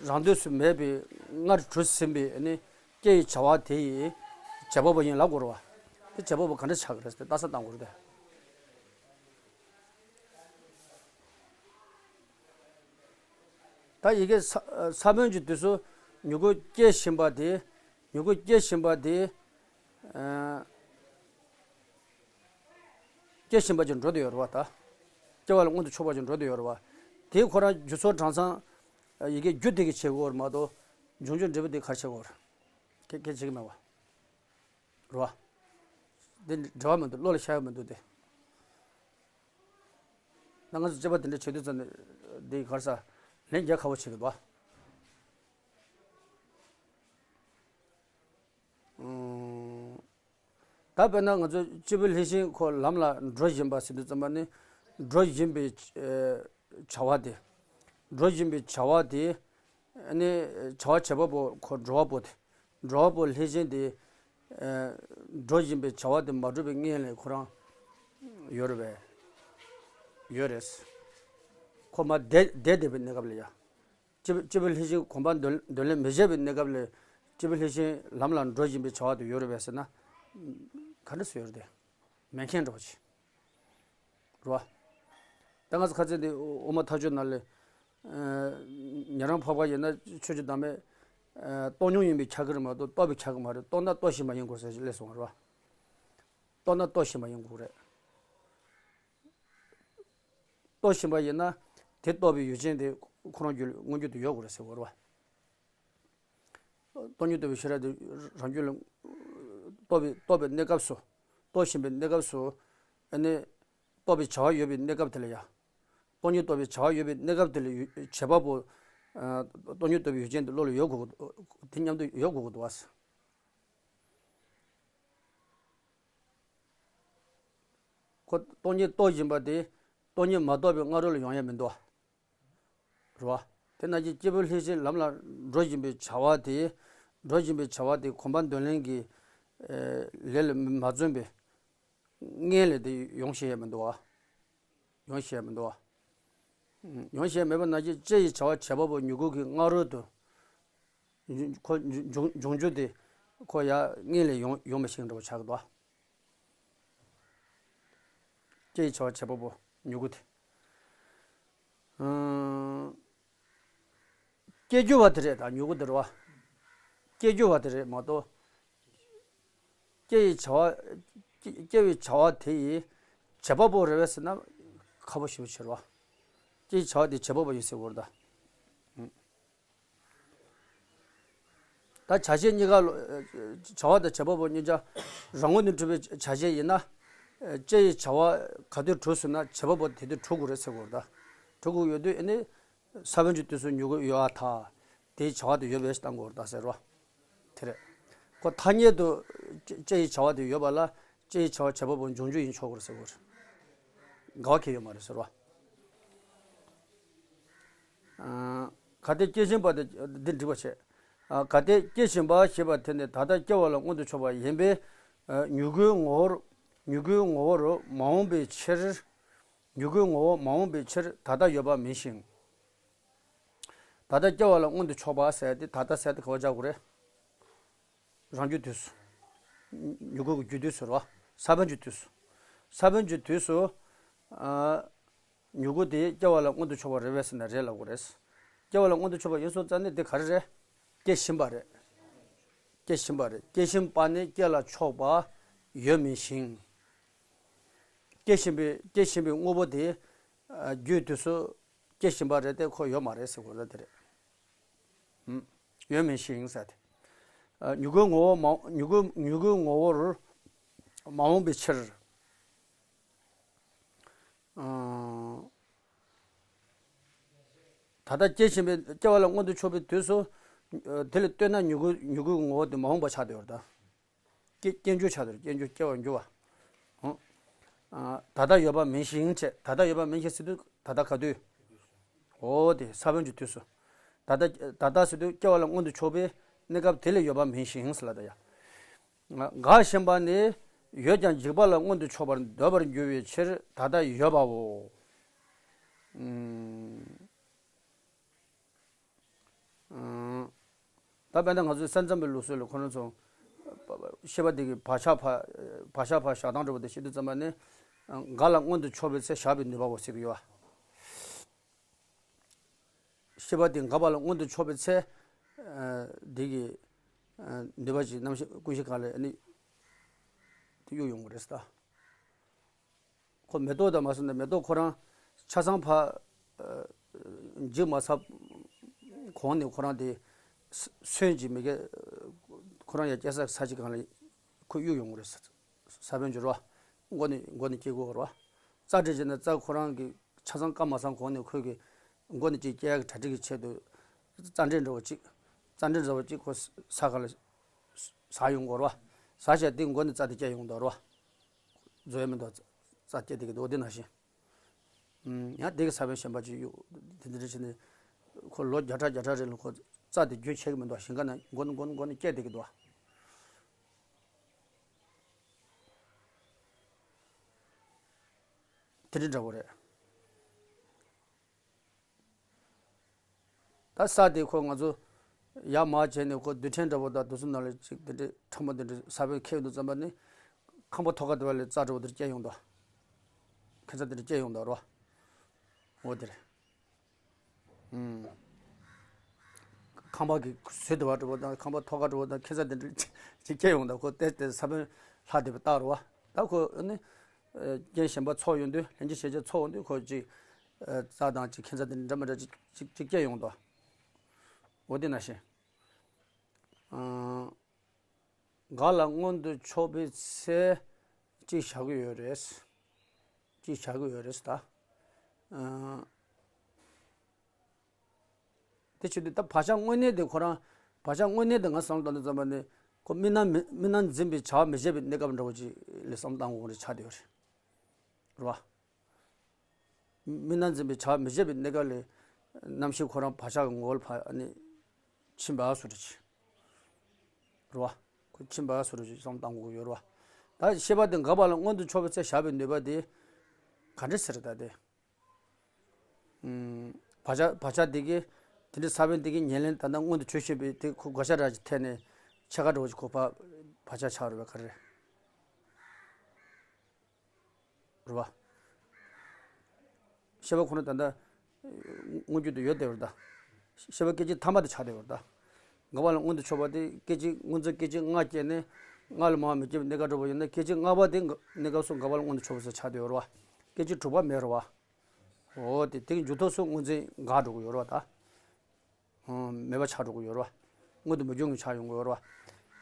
རང་དུས་སུ་མེད་པའི་སྔར་གྲུབ་ཟིན་པའི་ནི་སྐྱེ་ཡི་བྱ་བ་དེ་ཡི་བྱེད་པ་པོ་ཡིན་ལབ་དགོས་རེད་བ། དེ་བྱེད་པ་པོ་ག་འདྲ་ཆགས་ཀྱི་རེད་ཟེར་ཏེ་ལྟ་ས་བཏང་དགོས་རེད་དེ། ད་ཡི་གེ་ས་ས་བོན་གྱི་དུས་སུ་མྱུ་གུ་སྐྱེ་བཞིན་པ་དེ། མྱུ་གུ་སྐྱེ་བཞིན་པ་དེ། ཨ། སྐྱེ་བཞིན་པ་ཅིག་འགྲོ་བསྡད་ཡོད་རེད་བ་ད། སྐྱེ་བ་ལ་མངོན་དུ་ཕྱོགས་པ་ཅིག་འགྲོ་བསྡད་ཡོད་རེད་བ། དེ་ཁོ་རང་རྒྱུ་ཚོགས་གྲངས་ཚང་། ཡི་གེ་རྒྱུ་དེ་གིས་བྱེད་དགོས་རེད་མ་གཏོགས། འབྱུང་འགྱུར་འབྲས་བུ་དེ་ག་རེ་བྱེད་དགོས་རེད། སྐད་སྐད་བྱེད་ཀྱི་མེད་བ། རེད་བ། དེ་འབྲེལ་བ་མི་འདུག་བློ་ལ་ཤར་ཡ་མི་འདུག་དེ། ད་ང་ཚོ་དཔྱད་པ་དེ་འདྲ་བྱེད་དུས་ཙམ་ནས་དེ་ག་རེ་ཟ། ལན་རྒྱག་ཁག་པོ་བྱེད་ཀྱི་འདུག་བ། ཨང་། ད་དཔེར་ན་ང་ཚོ་སྐྱེས་བུ་ལྷས་བྱིན་ཁོ་ལམ་ལ་འགྲོ་བཞིན་པ་ཟེར་དུས་ཙམ་པ་ནི། འགྲོ་བཞིན་པའི་ཨ་བྱ་བ་དེ། འགྲོ་བཞིན་པའི་བྱ་བ་དེ། ཨ་ནི་བྱ་བ་བྱེད་པ་པོ་ཁོ་འགྲོ་བ་པོ་དེ། འགྲོ་བ་པོ་ལྷས་བྱིན་དེ། ཨ། འགྲོ་བཞིན་པའི་བྱ་བ་དེ་མ་གྲུབ་པའི་སྔོན་ལ་ཁོ་རང་ཡོད་རེད་པས། ཡོད་རེད། ཁོ་མར་བསྡད་བསྡད་བསྡད་པའི་གནས་སྐབས་ལ་ཡ། སྐྱེས་བུ་སྐྱེས་བུ་ལྷས་བྱིན་གོམས་པ་འདོན་འདོན་ལེན་མི་བྱེད་པའི་གནས་སྐབས་ལ། སྐྱེས་བུ་ལྷས་བྱིན་ལམ་ལ་འགྲོ་བཞིན་པའི་བྱ་བ་དེ་ཡོད་རེད་པས་ཟེར་ན། ག་འདྲ་སེ་ཡོད་རེད་དེ། མེད་མཁན་འདྲ་བོ་ཅིག་རེད་བ། ད་ང་ཚོ་ཁ་ཚིག་འདི་དབུ་མ་ཐག་ཆོད་ནང་ལ། ཨ། ཉན་རང་འཕགས་པ་ཡིན་ན་ཆོས་ཀྱི་བདག་མེད། ཨ། རྟོགས་མྱོང་ཡིན་པས་ཁྱབ་ཀྱི་རེད་མ་གཏོགས་རྟོགས་པས་ཁྱབ་ཀྱི་མ་རེད། རྟོགས་ན་རྟོགས་བཞིན་པ་ཡིན་དགོས་ཟེར་ཞིག་སླེབས་སོང་བ་རེད་བ། རྟོགས་ན་རྟོགས་བཞིན་པ་ཡིན་དགོས་རེད། རྟོགས་བཞིན་པ་ཡིན་ན་དེ་རྟོགས་པའི་ཡུལ་ཅན་དེ་ཁོ་རང་རྒྱུད་ལ་མངོན་གྱུར་དུ་ཡོད་དགོས་རེད་ཟེར་བ་རེད་བ། སྟོང་ཉིད་རྟོགས་པའི་ཤེས་རབ་དེ་རང་རྒྱུད་ལ་རྟོགས་པའི་རྟོགས་པའི་གནས་སྐབས་སུ། རྟོགས་བཞིན་པའི་གནས་སྐབས་སུ། ཨ་ནི་རྟོགས་པའི་བྱ་བ་ཡོད་པའི་གནས་སྐབས་དེ་ལ་ཡང་། སྟོང་ཉིད་རྟོགས་པའི་བྱ་བ་ཡོད་པའི་གནས་སྐབས་དེ་ལ་ཡུལ་བྱེད་པ་པོ། ཨ། སྟོང་ཉིད་རྟོགས་པའི་ཡུལ་ཅན་དེ་བློ་ལ་ཡོད་དགོས། དེ་མཉམ་དུ་ཡོད་དགོས་ཀྱི་འདུག་བ། ཁོ་སྟོང་ཉིད་རྟོགས་བཞིན་པ་དེ་སྟོང་ཉིད་མ་རྟོགས་པའི་སྔ་རོལ་ལ་ཡོང་ཡ་མི་འདུག་བ། རེད་བ། དེ་ནང་བཞིན་སྐྱེས་བུ་ལྷས་བྱིན་ལམ་ལ་འགྲོ་བཞིན་པའི་བྱ་བ་དེ། འགྲོ་བཞིན་པའི་བྱ་བ་དེ་གོམས་པ་འདོན་ལེན་གྱི་ཨ་ལས་ལ་མ་བརྩོན་པའི་སྔོན་ལ་དེ་ཡོང་ཤེས་ཡ་མི་འདུག་བ། ཡོང་ཤེས་ཡ་མི་འདུག་བ། ཡོང་ཤེས་ཡ་མེད་པ་ནང་བཞིན་ལྕེ་ཡི་བྱ་བ་བྱེད་པ་པོ་མྱུ་གུ་གི་སྔ་རོལ་དུ། ཁོ་འབྱུང་འབྱུང་འགྱུར་དེ་ཁོ་ཡ་སྔོན་ལ་ཡོང་ཡོང་མི་ཤེས་འདྲ་བོ་ཆགས་ཀྱི་འདུག་བ། ལྕེ་ཡི་བྱ་བ་བྱེད་པ་པོ་མྱུ་གུ་དེ། ཨང་། སྐྱེ་རྒྱུ་བ་དེ་རེད་ད། མྱུ་གུ་དེ་རེད་བ། སྐྱེ་རྒྱུ་བ་དེ་རེད་མ་གཏོགས། ལྕེ་ཡི་བྱ་བ། སྐྱེ་སྐྱེ་བའི་བྱ་བ་དེ་ཡི་བྱེད་པ་པོ་རེད་པས་ཟེར་ན་ཁག་པོ་ཞེ་པོ་ཆེ་རེད་བ། ལྕེ་ཡི་བྱ་བ་དེ་བྱེད་པ་པོ་ཡིན་ཟེར་བ་རེད་ད། ད་བྱ་བྱེད་གཉིས་ཀ་ལོ། བྱ་བ་དང་བྱེད་པ་པོ་གཉིས་ཆ་རང་ངོས་ནས་གྲུབ་པའི་བྱ་བྱེད་ཡིན་ན། ལྕེ་ཡི་བྱ་བ་ག་དུས་གྲུབ་སོང་ན་བྱེད་པ་པོ་དེ་དུས་གྲུབ་དགོས་རེད་ཟེར་དགོས་རེད་ད། གྲུབ་དགོས་ཡོད་དུས་ཨ་ནི། ས་བོན་གྱི་དུས་སུ་མྱུ་གུ་ཡོད་པར་ཐལ། དེའི་བྱ་བ་དེ་ཡོད་པའི་བཏང་དགོས་རེད་ད་ཟེར་བ། དེ་རེད། ཁོ་ཐ་སྙད་དུ་ལྕེ་ལྕེ་ཡི་བྱ་བ་དེ་ཡོད་པ་ལ་ལྕེ་ཡི་བྱ་བ་བྱེད་པ་པོ་འབྱུང་འགྱུར་ཡིན་ཆོག་གི་རེད་ཟེར་བ་རེད། འགལ་བ་གང་ཡང་ཡོད་མ་རེད་ཟེར་བ། ཨ། གལ་ཏེ་སྐྱེ་བཞིན་པ་དེ་འདི་འགྲིག་པ་བྱས། ཨ། གལ་ཏེ་སྐྱེ་བཞིན་པ་ཞེས་པ་དེ་ནི་ད་ལྟ་སྐྱེ་བ་ལ་མངོན་དུ་ཕྱོགས་པ་ཡིན་པས། ཨ། མྱུ་གུའི་ངོ་བོར། མྱུ་གུའི་ངོ་བོར་མ་འོངས་པའི་ཕྱིར། མྱུ་གུའི་ངོ་བོ་མ་འོངས་པའི་ཕྱིར་ད་ལྟ་ཡོད་པ་མིན་ཞིང་། ད་ལྟ་སྐྱེ་བ་ལ་མངོན་དུ་ཕྱོགས་པ་ཟེར་ཏེ་ད་ལྟ་ཟེར་ཏེ་ག་པར་སྦྱར་དགོས་རེད། རང་རྒྱུ་དུས་སུ། མྱུ་གུ་གི་རྒྱུ་དུས་སུ་རེད་བ། ས་བོན་གྱི་དུས་སུ། ས་བོན་གྱི་དུས་སུ། ཨ། མྱུ་གུ་དེ་སྐྱེ་བ་ལ་མངོན་དུ་ཕྱོགས་པ་རེད་པས་ཟེར་ན་རེད་ལབ་དགོས་རེད། སྐྱེ་བ་ལ་མངོན་དུ་ཕྱོགས་པ་ཡིན་སོང་ཙང་ནི་དེ་ག་རེ་རེད། སྐྱེ་བཞིན་པ་རེད། སྐྱེ་བཞིན་པ་རེད། སྐྱེ་བཞིན་པ་ནི་སྐྱེ་ལ་ཕྱོགས་པ་ཡོད་མིན་ཞིང་། སྐྱེ་བཞིན་པའི་སྐྱེ་བཞིན་པའི་དངོས་པོ་དེ། ཨ། རྒྱུའི་དུས་སུ་སྐྱེ་བཞིན་པ་རེད་དེ་ཁོ་ཡོད་མ་རེད་ཟེར་དགོས་རེད་དེ་རེད། ཧུམ། ཡོད་མིན་ཞིང་ཟེར་ཏེ། ཨ། མྱུ་གུའི་ངོ་བོ་མ། མྱུ་གུ། མྱུ་གུའི་ངོ་བོར་མ་འོངས་པའི་ཕྱིར། ཨ། ད་ལྟ་སྐྱེ་བཞིན་པའི། སྐྱེ་བ་ལ་མངོན་དུ་ཕྱོགས་པའི་དུས་སུ། ཨ། དེ་ལ་ལྟོས་ན་མྱུ་གུ། མྱུ་གུའི་ངོ་བོ་དེ་མ་འོངས་པ་ཆགས་བསྡད་ཡོད་རེད་ད། སྐྱེ། སྐྱེ་འགྱུར་ཆགས་དེར་སྐྱེ་འགྱུར། སྐྱེ་བར་འགྱུར་བ། ཨོ། ཨ། ད་ལྟ་ཡོད་པ་མིན་ཞིང་བྱས། ད་ལྟ་ཡོད་པ་མིན་ཞིང་ཟེར་དུས་ད་ལྟ་ག་དུས། འོ་དེ་ས་བོན་གྱི་དུས་སུ། ད་ལྟ། ད་ལྟ་ཟེར་དུས་སྐྱེ་བ་ལ་མངོན་དུ་ཕྱོགས་པའི་གནས་སྐབས་དེ་ལ་ཡོད་པ་མིན་ཞིང་ཟེར་ལབ་ད་ཡ། འགག་བཞིན་པ་ནི་ཡོད་ཀྱང་འཇིག་པ་ལ་མངོན་དུ་ཕྱོགས་པར་འདོད་པར་འགྱུར་བའི་ཕྱིར་ད་ལྟ་ཡོད་པའོ། ཨུམ། ཨང་། ད་དཔེར་ན་ང་ཚོའི་ས་མཚམས་པའི་ལུགས་སྲོལ་ལ་ཁོ་རང་ཚོ་ཤེས་པ་དེ་གི་བག་ཆགས་ཕར། བག་ཆགས་ཕར་བཞག་སྟངས་འདྲ་པོ་དེ་བཤད་དུས་ཙམ་པ་ནི། འགག་ལ་མངོན་དུ་ཕྱོགས་པའི་ཚེ་བཞག་པའི་ནུས་པའོ་ཟེར་གྱི་ཡོད་པ། ཤེས་པ་དེ་འགག་པ་ལ་མངོན་དུ་ཕྱོགས་པའི་ཚེ། ཨ། དེ་གི། ཨ། ནུས་པ་ཅིག་རྣམ་ཤེས་ཀུན་གཞི་སྒང་ལ་ནི་དེ་གཡུག་ཡོང་གི་རེད་ཟེར་ད། ཁོ་མེ་ཏོག་དང་མ་སོང་ན་མེ་ཏོག་ཁོ་རང་ཆ་ཚང་ཕར། ཨ། འཇིག་མ་ཚར་གོང་ནས་ཁོ་རང་དེ་སོན་གྱི་མི་ག་ཁོ་རང་ཡ་སྐྱེ་ས་ས་གཅིག་སྒང་ལ་ཁོ་གཡུག་ཡོང་གི་རེད། ས་བོན་གྱི་རོ། མགོ་ནས། མགོ་ནས་སྐྱེ་དགོས་རོ། རྩྭ་འདྲ་བྱས་ན་རྩྭ་ཁོ་རང་གི་ཆ་ཚང་སྐམ་མ་ཚར་གོང་ནས་ཁོས་གི་མགོ་ནས་ཅིག་སྐྱེ་ཡག་གི་གྲ་སྒྲིག་གི་ཆེད་དུ་རྩྭ་འདྲེ་འདྲ་བོ་ཅིག་རྩྭ་འདྲེ་འདྲ་བོ་ཅིག་ཁོ་ས་སྒང་ལ་ཟག་ཡོང་གི་རོ། ཟག་བྱས་དེ་མགོ་ནས་རྩྭ་དེ་སྐྱེ་ཡོང་གི་འདུག་རོ། རྫོགས་ཡ་མི་འདུག་རྩྭ་སྐྱེ་དེ་གི་འདུག་དེ་ནང་བཞིན། ཡང་དེ་གི་ས་བོན་གཞན་པ་ཅིག་གཡུག་དེ་འདྲ་བྱས་ནས་ཁོ་ལོ་བརྒྱ་ཕྲག་བརྒྱ་ཕྲག་རིང་ལ་ཁོ་རྩྭ་དེ་རྒྱུན་ཆད་གི་མི་འདུག་ཞིང་ཁ་ནང་མགོ་ནས་མགོ་ནས་མགོ་ནས་སྐྱེ་དེ་གི་འདུག་དེ་འདྲ་འདྲ་བོ་རེད། ད་ས་དེ་ཁོ་ང་ཚོ་ཡར་མར་བྱས་ནས་ཁོ་རྡུལ་ཕྲན་འདྲ་བོ་དང་དེ་ཚོ་ནང་ལ་ཅིག་དེ་འདྲའི་ཕྲ་མོ་དེ་འདྲའི་ས་བོན་ཁེལ་འདུག་ཙམ་པ་ནི། ཁང་པ་ཐོག་ཁ་དེ་བ་ལས་རྩྭ་འདྲ་བོ་དེ་འདྲ་སྐྱེ་ཡོང་དོ། ཁྱད་མཚར་དེ་འདྲ་སྐྱེ་ཡོང་དོ་རོ། འོ་དེ་རེད། ཨུམ། ཁང་པ་གི་ཟུར་དེ་བ་འདྲ་བོ་དང་ཁང་པ་ཐོག་ཁ་འདྲ་བོ་དང་ཁྱད་མཚར་དེ་འདྲ་ཅིག་སྐྱེ་ཡོང་དོ། ཁོ་དེ་དེ་ས་བོན་ལྷག་དེ་བ་བཏགས་རོ་བ། ད་ཁོ་ནི། ཨ། རྐྱེན་གཞན་པ་ཚོགས་ཡོང་དུས། ལྷན་ཅིག་བྱེད་བྱེད་ཚོགས་ཡོང་དུས་ཁོ་ཅིག་ཨ། རྩྭ་དང་ཅིག་ཁྱད་མཚར་དེ་འདྲ་མི་འདྲ་ཅིག་ཅིག་ཅིག་སྐྱེ་ཡོང་དོ། འོ་དེ་ནང་བཞིན། ཨ། འགག་ལ་མངོན་དུ་ཕྱོགས་པའི་ཚེ་ཅིག་བཞག་གི་ཡོད་རེད། ཅིག་བཞག་གི་ཡོད་རེད་ད། ཨ། དེ་བྱེད་དུས་ད་བག་ཆགས་དངོས་གནས་དེ་ཁོ་རང་། བག་ཆགས་དངོས་གནས་དེ་ང་བསམ་བློ་བཏང་དུས་ཙམ་པ་ནི་ཁོ་དམིགས་རྣམ་མི། དམིགས་རྣམ་འཛིན་པའི་བྱ་བ་མི་བྱེད་པའི་གནས་སྐབས་འདྲ་བོ་ཅིག་ལ་བསམ་བློ་བཏང་དགོས་རེད་ཆགས་བསྡད་ཡོད་རེད། རེད་བ། དམིགས་རྣམ་འཛིན་པའི་བྱ་བ་མི་བྱེད་པའི་གནས་སྐབས་ལ་རྣམ་ཤེས་ཁོ་རང་བག་ཆགས་ཀྱི་ངོ་བོ་ལ་ཕར་ཨ་ནི་ཕྱིན་པ་སོ་རེ་ཅིག་རེད་བ། ཁོ་ཕྱིན་པ་སོ་རེ་ཅིག་བསམ་བློ་བཏང་དགོས་ཀྱི་ཡོད་རེད་བ། ད་ཤེས་པ་དེ་འགག་པ་ལ་མངོན་དུ་ཕྱོགས་པའི་ཚེ་བཞག་པའི་ནུས་པ་དེ་ག་འདྲ་ཟེར་ད་དེ། ཨུམ། བག་ཆགས། བག་ཆགས་འདི་གིས། དེ་འདྲའི་ས་བོན་འདི་གིས་ཉེར་ལེན་ད་ལྟ་མངོན་དུ་གྱུར་བཞིན་པའི་དེ་ཁོ་བག་ཆགས་རང་གི་ཐད་ནས་ཕྱེད་ཀ་འདྲ་བོ་ཞིག་ཁོ་ཕར་བག་ཆགས་ཆགས་རེད་པས་ག་རེ་རེད་པ། ཤེས་པ་ཁོ་ན་ད་ལྟ་མངོན་གྱུར་དུ་ཡོད་བསྡད་པ་རེད་ད། ཤེས་པ་སྐད་ཅིག་ཐ་མ་དེ་ཆགས་བསྡད་པ་རེད་ད། འགག་པ་ལ་མངོན་དུ་ཕྱོགས་པ་དེ་སྐད་ཅིག་སྔོན་ཚེ་སྐད་ཅིག་ལྔ་སྐྱེས་ནས་ལྔ་ལ་མར་མི་སྐྱེ་བའི་གནས་སྐབས་འདྲ་བོ་ཡིན་ན། སྐད་ཅིག་ལྔ་པ་དེ་གནས་སྐབས་སུ་འགག་པ་ལ་མངོན་དུ་ཕྱོགས་པ་ཟེར་ཆགས་བསྡད་པ་རེད་པ། སྐད་ཅིག་དྲུག་པ་མེད་རེད་པ། འོ་དེ་དེ་གི་མཇུག་ཐོག་སུ་སྔོན་ཚེ་འགག་འགྲོ་གི་ཡོད་རེད་པ་ད། ཨང་། མེད་པ་ཆགས་འགྲོ་གི་ཡོད་རེད་པ། མངོན་དུ་མི་འགྱུར་གྱི་ཆགས་ཡོང་གི་ཡོད་རེད་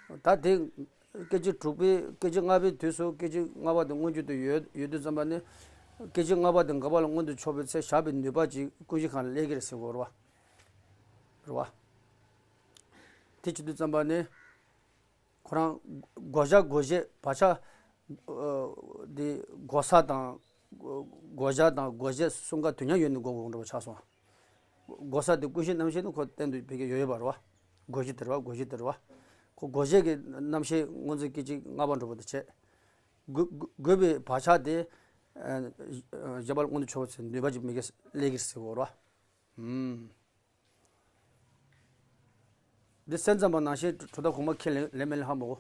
པ། ད་དེ་སྐད་ཅིག་དྲུག་པའི། སྐད་ཅིག་ལྔ་པའི་དུས་སུ་སྐད་ཅིག་ལྔ་པ་དེ་མངོན་གྱུར་དུ་ཡོད། ཡོད་དུས་ཙམ་པ་ནི་སྐད་ཅིག་ལྔ་པ་དེ་འགག་པ་ལ་མངོན་དུ་ཕྱོགས་པའི་ཚེ་བཞག་པའི་ནུས་པ་ཅིག་ཀུན་གཞི་སྒང་ལ་སླེབས་ཀྱི་རེད་ཟེར་གྱི་ཡོད་རེད་པ། རེད་པ། དེ་བྱེད་དུས་ཙམ་པ་ནི། ཁོ་རང་བགོ་བཞག་བགོ་བཞེས། བག་ཆགས། ཨ། དེ་བགོ་ས་དང་། བགོ་བཞག་དང་བགོ་བཞེས་གསུམ་ཀ་དུས་མཉམ་ཡོད་ནས་བགོ་དགོས་འདྲ་བོ་ཆགས་སོང་། བགོ་ས་དེ་ཀུན་གཞིའི་རྣམ་ཤེས་ནི་ཁོ་གཏན་དུ་ཕ་གི་ཡོད་ཡོད་པ་རེད་པ། བགོ་གཞི་དེ་རེད་པ། བགོ་གཞི་དེ་རེད་པ། ཁོ་བགོ་བཞེས་ཀྱི་རྣམ་ཤེས་སྔོན་ཚེ་སྐད་ཅིག་ལྔ་པ་འདྲ་བོ་དེ་བྱས། བགོ་བགོ་བགོས་པའི་བག་ཆགས་དེ། ཨ། བཞག་པ་ལ་མངོན་དུ་ཕྱོགས་པའི་ཚེ་ནུས་པ་ཅིག་མ་གི་སླེབས་ཀྱི་རེད་ཟེར་གྱི་ཡོད་རེད་པ། ཨུམ། འདི་སེམས་ཙམ་པ་ནང་བཞིན་གྲུབ་མཐའ་གོང་མ་ཁས་ལེན་ལེན་མི་ལེན་ཧ་མ་གོ།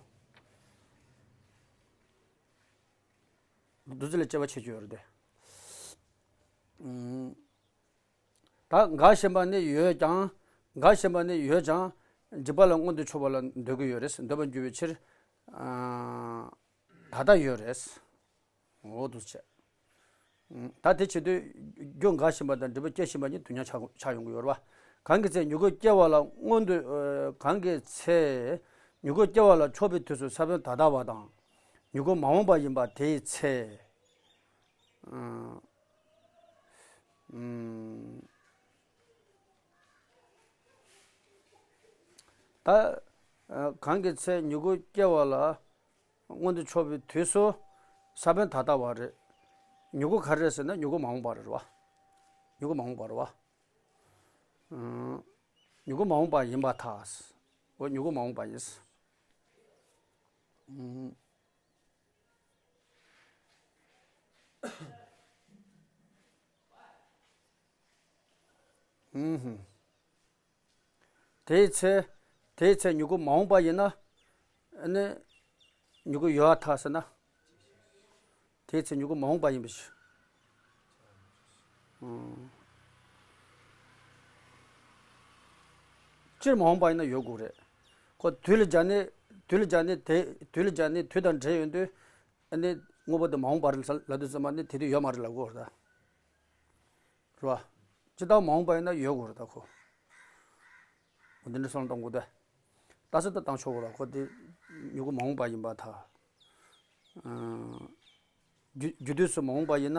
བདུད་རྩི་ལ་དཔྱད་པ་བྱེད་རྒྱུ་ཡོད་རེད་དེ། ཨུམ། ད་འགག་བཞིན་པ་ནི་ཡོད་ཀྱང་། འགག་བཞིན་པ་ནི་ཡོད་ཀྱང་། འཇིག་པ་ལ་མངོན་དུ་ཕྱོགས་པ་ལ་འདོད་ཀྱི་ཡོད་རེད། འདོད་པར་འགྱུར་བའི་ཕྱིར། ཨ། ད་ལྟ་ཡོད་རེད། འོ་འདུག་བྱས། ད་དེ་བྱེད་དུས་རྒྱུ་འགག་བཞིན་པ་དང་འབྲས་བུ་སྐྱེ་བཞིན་པ་གཉིས་དུས་མཉམ་ཆགས་ཆགས་ཡོང་གི་ཡོད་རེད་པ། གང་གི་ཚེ་མྱུ་གུ་སྐྱེ་བ་ལ་སྔོན་དུ། ཨ། གང་གི་ཚེ་མྱུ་གུ་སྐྱེ་བ་ལ་ཕྱོགས་པའི་དུས་སུ་ས་བོན་ད་ལྟ་བ་དང་། མྱུ་གུ་མ་འོངས་པ་ཡིན་པ་དེའི་ཚེ། ཨ། ཨུམ། ད། ཨ། གང་གི་ཚེ་མྱུ་གུ་སྐྱེ་བ་ལ་སྔོན་དུ་ཕྱོགས་པའི་དུས་སུ་ས་བོན་ད་ལྟ་བ་རེད། མྱུ་གུ་ག་རེ་རེད་ཟེར་ན་མྱུ་གུ་མ་འོངས་པ་རེད་བ། མྱུ་གུ་མ་འོངས་པ་རེད་བ། ཨུམ། མྱུ་གུ་མ་འོངས་པ་ཡིན་པར་ཐལ། འོ། མྱུ་གུ་མ་འོངས་པ་ཡིན། ཨུམ། ཨུམ། དེའི་ཚེ། དེའི་ཚེ་མྱུ་གུ་མ་འོངས་པ་ཡིན་ན། ཨ་ནི། མྱུ་གུ་ཡོད་པར་ཐལ་ཟེར་ན། དེའི་ཚེ་མྱུ་གུ་མ་འོངས་པ་ཡིན་པའི་ཕྱིར། ཨུམ། སྤྱིར་མ་འོངས་པ་ཡིན་ན་ཡོད་དགོས་རེད། ཁོ་དུས་ལ་སྦྱར་ནས། དུས་ལ་སྦྱར་ནས་དེ། དུས་ལ་སྦྱར་ནས་དུས་དང་འབྲེལ་ཡོད་དུས། ཨ་ནི་དངོས་པོ་དེ་མ་འོངས་པ་རེད་ལབ་དུས་ཙམ་པ་ནི་དེ་དུས་ཡོད་མ་རེད་ལབ་དགོས་རེད་ད། རེད་བ། ཇི་ལྟར་མ་འོངས་པ་ཡིན་ན་ཡོད་དགོས་རེད་ད་ཁོ། འོ། འདི་འདྲ་བསམ་བློ་གཏོང་དགོས་ཏེ། ད་སྲིད་ད་བཏང་ཆོག་གོ་ར། ཁོ་དེ་མྱུ་གུ་མ་འོངས་པ་ཡིན་པར་ཐལ། ཨ། རྒྱུ། རྒྱུ་དུས་སུ་མ་འོངས་པ་ཡིན་ན་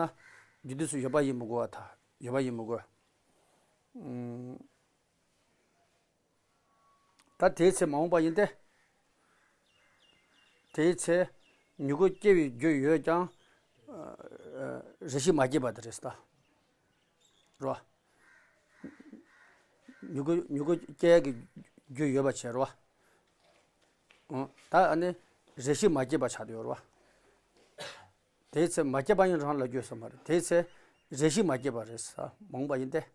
རྒྱུ་དུས་སུ་ཡོད་པ་ཡིན་མི་དགོས་པར་ཐལ། ཡོད་པ་ཡིན་མི་དགོས། ཨུམ། ད་དེའི་ཚེ་མ་འོངས་པ་ཡིན་ཏེ། དེའི་ཚེ་མྱུ་གུ་སྐྱེ་བའི་རྒྱུ་ཡོད་ཀྱང་། ཨ། ཨ། རེ་ཞིག་མ་སྐྱེས་པ་དེ་རེད་ད། རོ། མྱུ་གུ། མྱུ་གུ་སྐྱེ་ཡག་གི་རྒྱུ་ཡོད་པ་བྱས་རོ། ཨོ། ད་ཨ་ནི་རེ་ཞིག་མ་སྐྱེས་པ་ཆགས་ཡོད་རོ། དེའི་ཚེ་མ་སྐྱེས་པ་ཡིན་རང་ལབ་རྒྱུ་ཡོད་ས་མ་རེད། དེའི་ཚེ་རེ་ཞིག་མ་སྐྱེས་པ་རེད་ས། མ་འོངས་པ་ཡིན་ཏེ།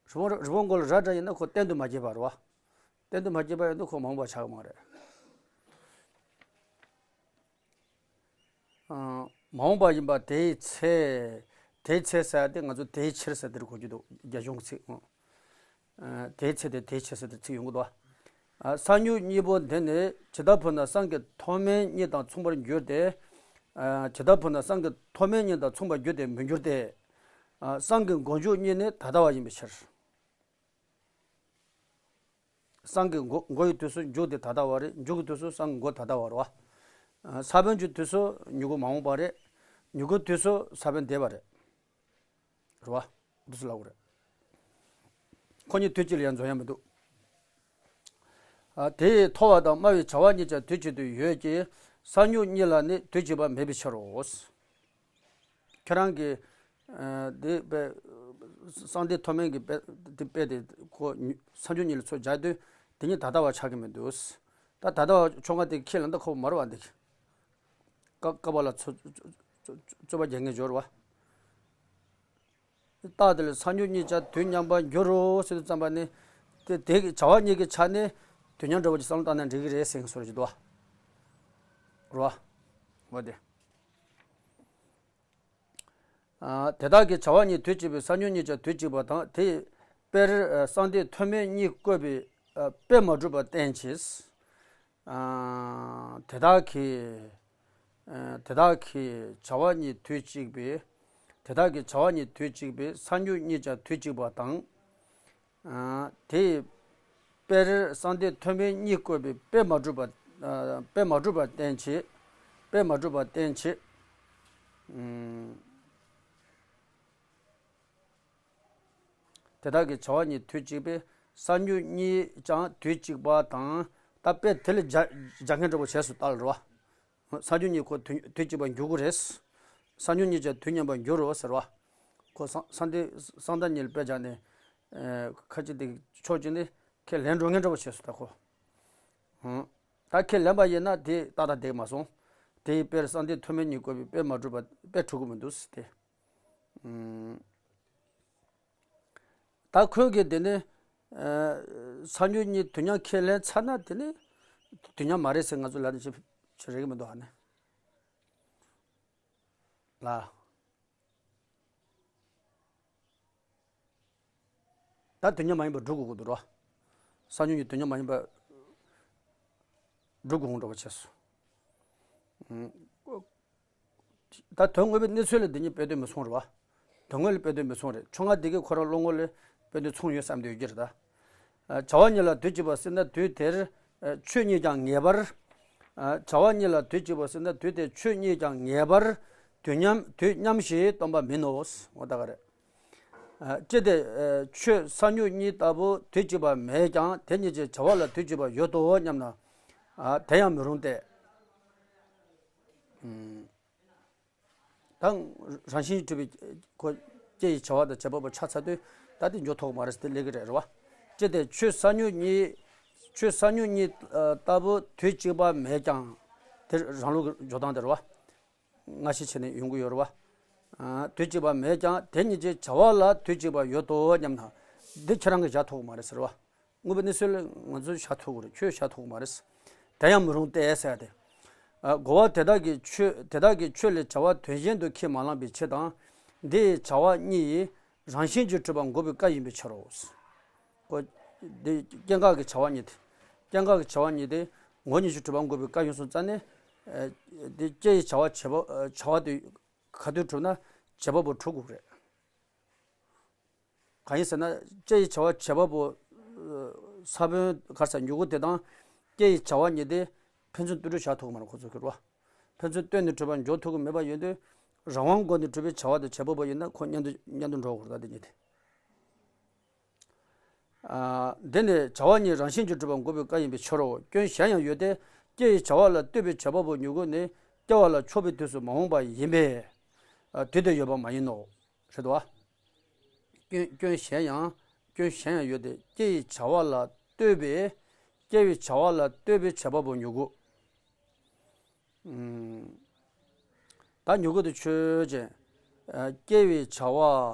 རི་བོང་། རི་བོང་མགོ་ལ་ར་འདྲ་ཡིན་ན་ཁོ་གཏན་དུ་མ་སྐྱེས་པ་རེད་བ། གཏན་དུ་མ་སྐྱེས་པ་ཡིན་དུས་ཁོ་མ་འོངས་པ་ཆགས་ཀྱི་མ་རེད། ཨ། མ་འོངས་པ་ཡིན་པ་དེའི་ཚེ། དེའི་ཚེ་ཟེར་ཏེ་ང་ཚོ་དེའི་ཕྱིར་ཟེར་དེར་གོ་རྒྱུ་འདུག་རྒྱ་གཞུང་གི་ཚིག་ཨ། དེའི་ཚེ་དེ་དེའི་ཕྱིར་ཟེར་དེར་ཚིག་ཡོང་གི་འདུག་ཨ། ས་མྱུག་གཉིས་པོ་འདི་ནི་ཇི་ལྟར་འཕོས་ན་བསམ་གྱི་མཐོ་དམན་གཉིས་དང་མཚུངས་པར་འགྱུར་ཏེ། ཨ། ཇི་ལྟར་འཕོས་ན་བསམ་གྱི་མཐོ་དམན་གཉིས་དང་མཚུངས་པར་འགྱུར་ཏེ་མི་འགྱུར་ཏེ། ཨ། བསམ་གྱི་མགོ་མཇུག་གཉིས་ནི་ད་ལྟ་བ་ཡིན་པའི་ཕྱིར། བསམ་གྱི་མགོ། མགོ་ཡི་དུས་སུ་མཇུག་དེ་ད་ལྟ་བ་རེད། མཇུག་གི་དུས་སུ་བསམ་གྱི་མགོ་ད་ལྟ་བ་རེད་བ། ཨ། ས་བོན་གྱི་དུས་སུ་མྱུ་གུ་མ་འོངས་པ་རེད། མྱུ་གུའི་དུས་སུ་ས་བོན་འདས་པ་རེད། རེད་བ། འདི་ཚོ་ལབ་དགོས་རེད། ཁོ་གཉིས་དུས་གཅིག་ལ་ཡང་འཛོམས་ཡ་མི་འདུག་ཨ། དེ་ཡི་མཐོ་བ་དང་དམའ་བའི་བྱ་བ་གཉིས་ཀྱང་དུས་གཅིག་ཏུ་ཡོད་ཀྱི། ས་མྱུག་གཉིས་ལ་ནི་དུས་གཅིག་པ་མེད་པའི་ཕྱིར་རོ། ཁྱེད་རང་གིས། ཨ། དེ་དཔེ། གསང་བདེ་མཐོ་དམན་གྱི་དཔེ་དེ་དཔེ་དེ་ཁོ་ས་མྱུག་གཉིས་ལ་ཚུར་སྦྱར་དུས་དེ་གཉིས་ད་ལྟ་བ་ཆགས་ཀྱི་མི་འདུག་ད་ད་ལྟ་བ་ཆོ་ང་དེ་ཁས་ལེན་ད་ཁོ་མ་རེད་བ་འདི། ཀ་ཀ་བ་ལ་ཚོ་ཚོ་ཚོ་ཚོ་བ་རྒྱག་མཁན་འབྱོར་བ། རྟགས་དེ་ལ་ས་མྱུག་གཉིས་ཀྱང་དུས་མཉམ་པར་འགྱུར་རོ་ཟེར་དུས་ཙམ་པ་ནི། དེ་དེ་གི་བྱ་བ་གཉིས་ཀྱི་ཆ་ནས་དུས་མཉམ་འདྲ་བོ་ཅིག་བསམ་བློ་བཏང་ན་འགྲིག་གི་རེད་ཟེར་མཁན་བཟོ་འདྲ་ཅིག་འདུག་བ། རོ། འོ་དེ། ཨ། དེ་དག་གི་བྱ་བ་གཉིས་དུས་གཅིག་པའི་ས་མྱུག་གཉིས་ཀྱང་དུས་གཅིག་པ་དང་། དེ་ཡི་དཔེར་གསང་བདེ་མཐོ་དམན་གཉིས་བཀོད་པའི་དཔེ་མ་གྲུབ་པ་བསྟན་ཕྱིར། ཨ། དེ་དག་གི། ཨ། དེ་དག་གི་བྱ་བ་གཉིས་དུས་གཅིག་པའི། དེ་དག་གི་བྱ་བ་གཉིས་དུས་གཅིག་པའི་ས་མྱུག་གཉིས་ཀྱང་དུས་གཅིག་པ་དང་། ཨ། དེ་ཡི་དཔེར་གསང་བདེ་མཐོ་དམན་གཉིས་བཀོད་པའི་དཔེ་མ་གྲུབ་པ། ཨ། དཔེ་མ་གྲུབ་པ་བསྟན་ཕྱིར། དཔེ་མ་གྲུབ་པ་བསྟན་ཕྱིར། ཨུམ། དེ་དག་གི་བྱ་བ་གཉིས་དུས་གཅིག་པའི་ས་མྱུག་གཉིས་ཀྱང་དུས་གཅིག་པ་དང་། ད་དཔེ་དེ་ལ་སྦྱར་སྦྱར་མཁན་འདྲ་པོ་བྱས་སོ་ད་ལ་རེད་བ། ས་མྱུག་གཉིས་ཁོ་དུས་དུས་གཅིག་པ་འགྱུར་གྱི་རེད། ས་མྱུག་གཉིས་ཀྱང་དུས་མཉམ་པར་འགྱུར་རོ་ཟེར་བ། ཁོ་གསང་གསང་བདེ་གསང་བདག་གཉིས་ལ་དཔེ་སྦྱར་ནས། ཨ། ཁ་ཅིག་དེ་ཕྱོགས་གཅིག་ནས་ཁས་ལེན་འགྲོ་མཁན་འདྲ་པོ་བྱས་སོ་ད་ཁོ། ཨང་། ད་ཁས་ལེན་པ་ཡིན་ན་དེ་ཏག་ཏག་བསྡད་མ་སོང་། དེ་ཡི་དཔེར་གསང་བདེ་མཐོ་དམན་གཉིས་བཀོད་པའི་དཔེ་མ་གྲུབ་པ་དཔེ་གྲུབ་ཀྱི་མི་འདུག་ཟེར་ཏེ། ཨང་། ད་ཁོས་གི་དེ་ནི། ཨ། ས་མྱུག་གཉིས་དུས་མཉམ་ཁས་ལེན་ཚར་ན་དེ་ནི་དུས་མཉམ་མ་རེད་ཟེར་ང་ཚོ་ལབ་ནས་ཅི་ཅི་རེད་གི་མི་འདུག་ཨ་ནི། ལ། ད་དུས་མཉམ་མ་ཡིན་པ་སྒྲུབ་དགོས་ཀྱི་འདུག་རོ། ས་མྱུག་གཉིས་དུས་མཉམ་མ་ཡིན་པ་སྒྲུབ་དགོས་འདྲ་བ་བྱས་སོ། ཨང་། ད་དོན་དངོས་པོའི་གནས་ཚུལ་ལ་འདི་གཉིས་དཔེ་དོན་མི་མཚུངས་རེད་བ། དོན་དངོས་ལ་དཔེ་དོན་མི་མཚུངས་རེད། ཆོ་ང་འདི་གའི་ཁོ་རང་བློ་ངོ་ལ་ དཔེ་དོན་མཚུངས་ཡོད་བསམ་དུ་ཡོད་ཀྱི་རེད་ད། བྱ་བ་གཉིས་ལ་དུས་གཅིག་པ་ཟེར་ན་དུས་དེར་ཆོས་གཉིས་ཀྱང་ངེས་པར། བྱ་བ་གཉིས་ལ་དུས་གཅིག་པ་ཟེར་ན་དུས་དེར་ཆོས་གཉིས་ཀྱང་ངེས་པར་དུས་མཉམ་དུས་མཉམ་ཞིག་སྟོན་པ་མིན་ནོ། འོ་ད་ག་རེད། ཅི་སྟེ་ཆོས་ས་མྱུག་གཉིས་ལྟ་བུ་དུས་གཅིག་པ་མེད་ཀྱང་དེ་གཉིས་ཀྱི་བྱ་བ་ལ་དུས་གཅིག་པ་ཡོད་དོ་སྙམ་ན། དེ་ཡང་མི་རུང་སྟེ། ད་རང་བཞིན་གྱིས་གྲུབ་པའི་ཁོ་སྐྱེ་ཡི་བྱ་བ་དང་བྱེད་པ་པོ་ཆ་ཚང་དུས་ད་དེ་འཇོག་ཐུབ་ཀྱི་མ་རེད་ཟེར་དེ་ལས་ཀྱི་རེད་རེད་བ། ཅི་སྟེ་ཆོས་ས་མྱུག་གཉིས་ཆོས་ས་མྱུག་གཉིས་ལྟ་བུ་དུས་གཅིག་པ་མེད་ཀྱང་དེ་རང་ལུགས་ཀྱི་འཇོག་སྟངས་དེ་རེད་བ། སྔ་ཕྱི་བྱས་ནས་ཡོང་གི་ཡོད་རེད་བ། དུས་གཅིག་པ་མེད་ཀྱང་དེ་གཉིས་ཀྱི་བྱ་བ་ལ་དུས་གཅིག་པ་ཡོད་དོ་སྙམ་ན། འདི་ཁྱེད་རང་གིས་བཞག་ཐུབ་ཀྱི་མ་རེད་ཟེར་བ། དངོས་པོའི་གནས་ཚུལ་ལ་ང་ཚོས་བཞག་ཐུབ་ཀྱི་རེད། ཁྱོད་བཞག་ཐུབ་ཀྱི་མ་རེད། དེ་ཡང་མི་རུང་སྟེ་ཟེར་ཏེ། རྒོལ་བ་དེ་དག་གིས་ཆོས་དེ་དག་གིས་ཆོས་ལས་བྱ་བ་དོན་གཞན་དུ་ཁས་མ་བླངས་པའི་ཕྱིར་དང་། འདི་ཡི་བྱ་བ་གཉིས་ཡིས་རང་བཞིན་གྱིས་གྲུབ་པ་འགོག་པའི་སྐབས་ཡིན་པའི་ཕྱིར་རོ། ཀོ། འདི་སྐྱེ་འགག་གི་བྱ་བ་གཉིས་ཏེ། སྐྱེ་འགག་གི་བྱ་བ་གཉིས་ཏེ། ངོ་བོ་ཉིད་ཀྱིས་གྲུབ་པ་འགོག་པའི་བཀའ་ཡིན་སོང་ཙང་ནས། འདི་སྐྱེ་ཡི་བྱ་བ་བྱེད་པ་བྱ་བ་དེ་ག་དུས་གྲུབ་ན་བྱེད་པ་པོ་གྲུབ་དགོས་རེད། གང་ཡིན་ཟེར་ན་སྐྱེ་ཡི་བྱ་བ་བྱེད་པ་པོ། ས་བོན་ག་རེ་ཟེར་མྱུ་གུ་དེ་དང་། སྐྱེ་ཡི་བྱ་བ་གཉིས་དེ་ཕན་ཚུན་བསྟུན་གྲོས་བྱ་ཐུབ་ཀྱི་མ་རེད་ཁོ་ཚོ་གི་རེད་བ། ཕན་ཚུན་བསྟུན་ནས་གྲུབ་པ་འཇོག་ཐུབ་ཀྱི་མེད་པ་ཡིན་དུས། རང་དབང་སྒོ་ནས་གྲུབ་པའི་བྱ་བ་དང་བྱེད་པ་པོ་ཡིན་ན་ཁོ་མཉམ་དུ་མཉམ་དུ་འགྲོ་དགོས་རེད་ད་དེ་གཉིས་དེ། འདི་ནི་བྱ་བ་གཉིས་རང་བཞིན་གྱིས་གྲུབ་པ་འགོག་པའི་བཀའ་ཡིན་པའི་ཕྱིར་རོ། སྐྱོན་གཞན་ཡང་ཡོད་དེ། སྐྱེ་ཡི་བྱ་བ་ལ་ལྟོས་པའི་བྱེད་པ་པོ་མྱུ་གུ་ནི་སྐྱེ་བ་ལ་ཕྱོགས་པའི་དུས་སུ་མ་འོངས་པ་ཡིན་པས། དུས་དེ་ཡོད་པ་མ་ཡིན་ནོ། རེད་དོ། སྐྱོན་སྐྱོན་གཞན་ཡང་སྐྱོན་གཞན་ཡང་ཡོད་དེ། སྐྱེ་ཡི་བྱ་བ་ལ་ལྟོས་པའི་སྐྱེ་བའི་བྱ་བ་ལ་ལྟོས་པའི་བྱེད་པ་པོ་མྱུ་གུ། ད་མྱུ་གུ་དེ་ཆོས་ཅན། སྐྱེ་བའི་བྱ་བ།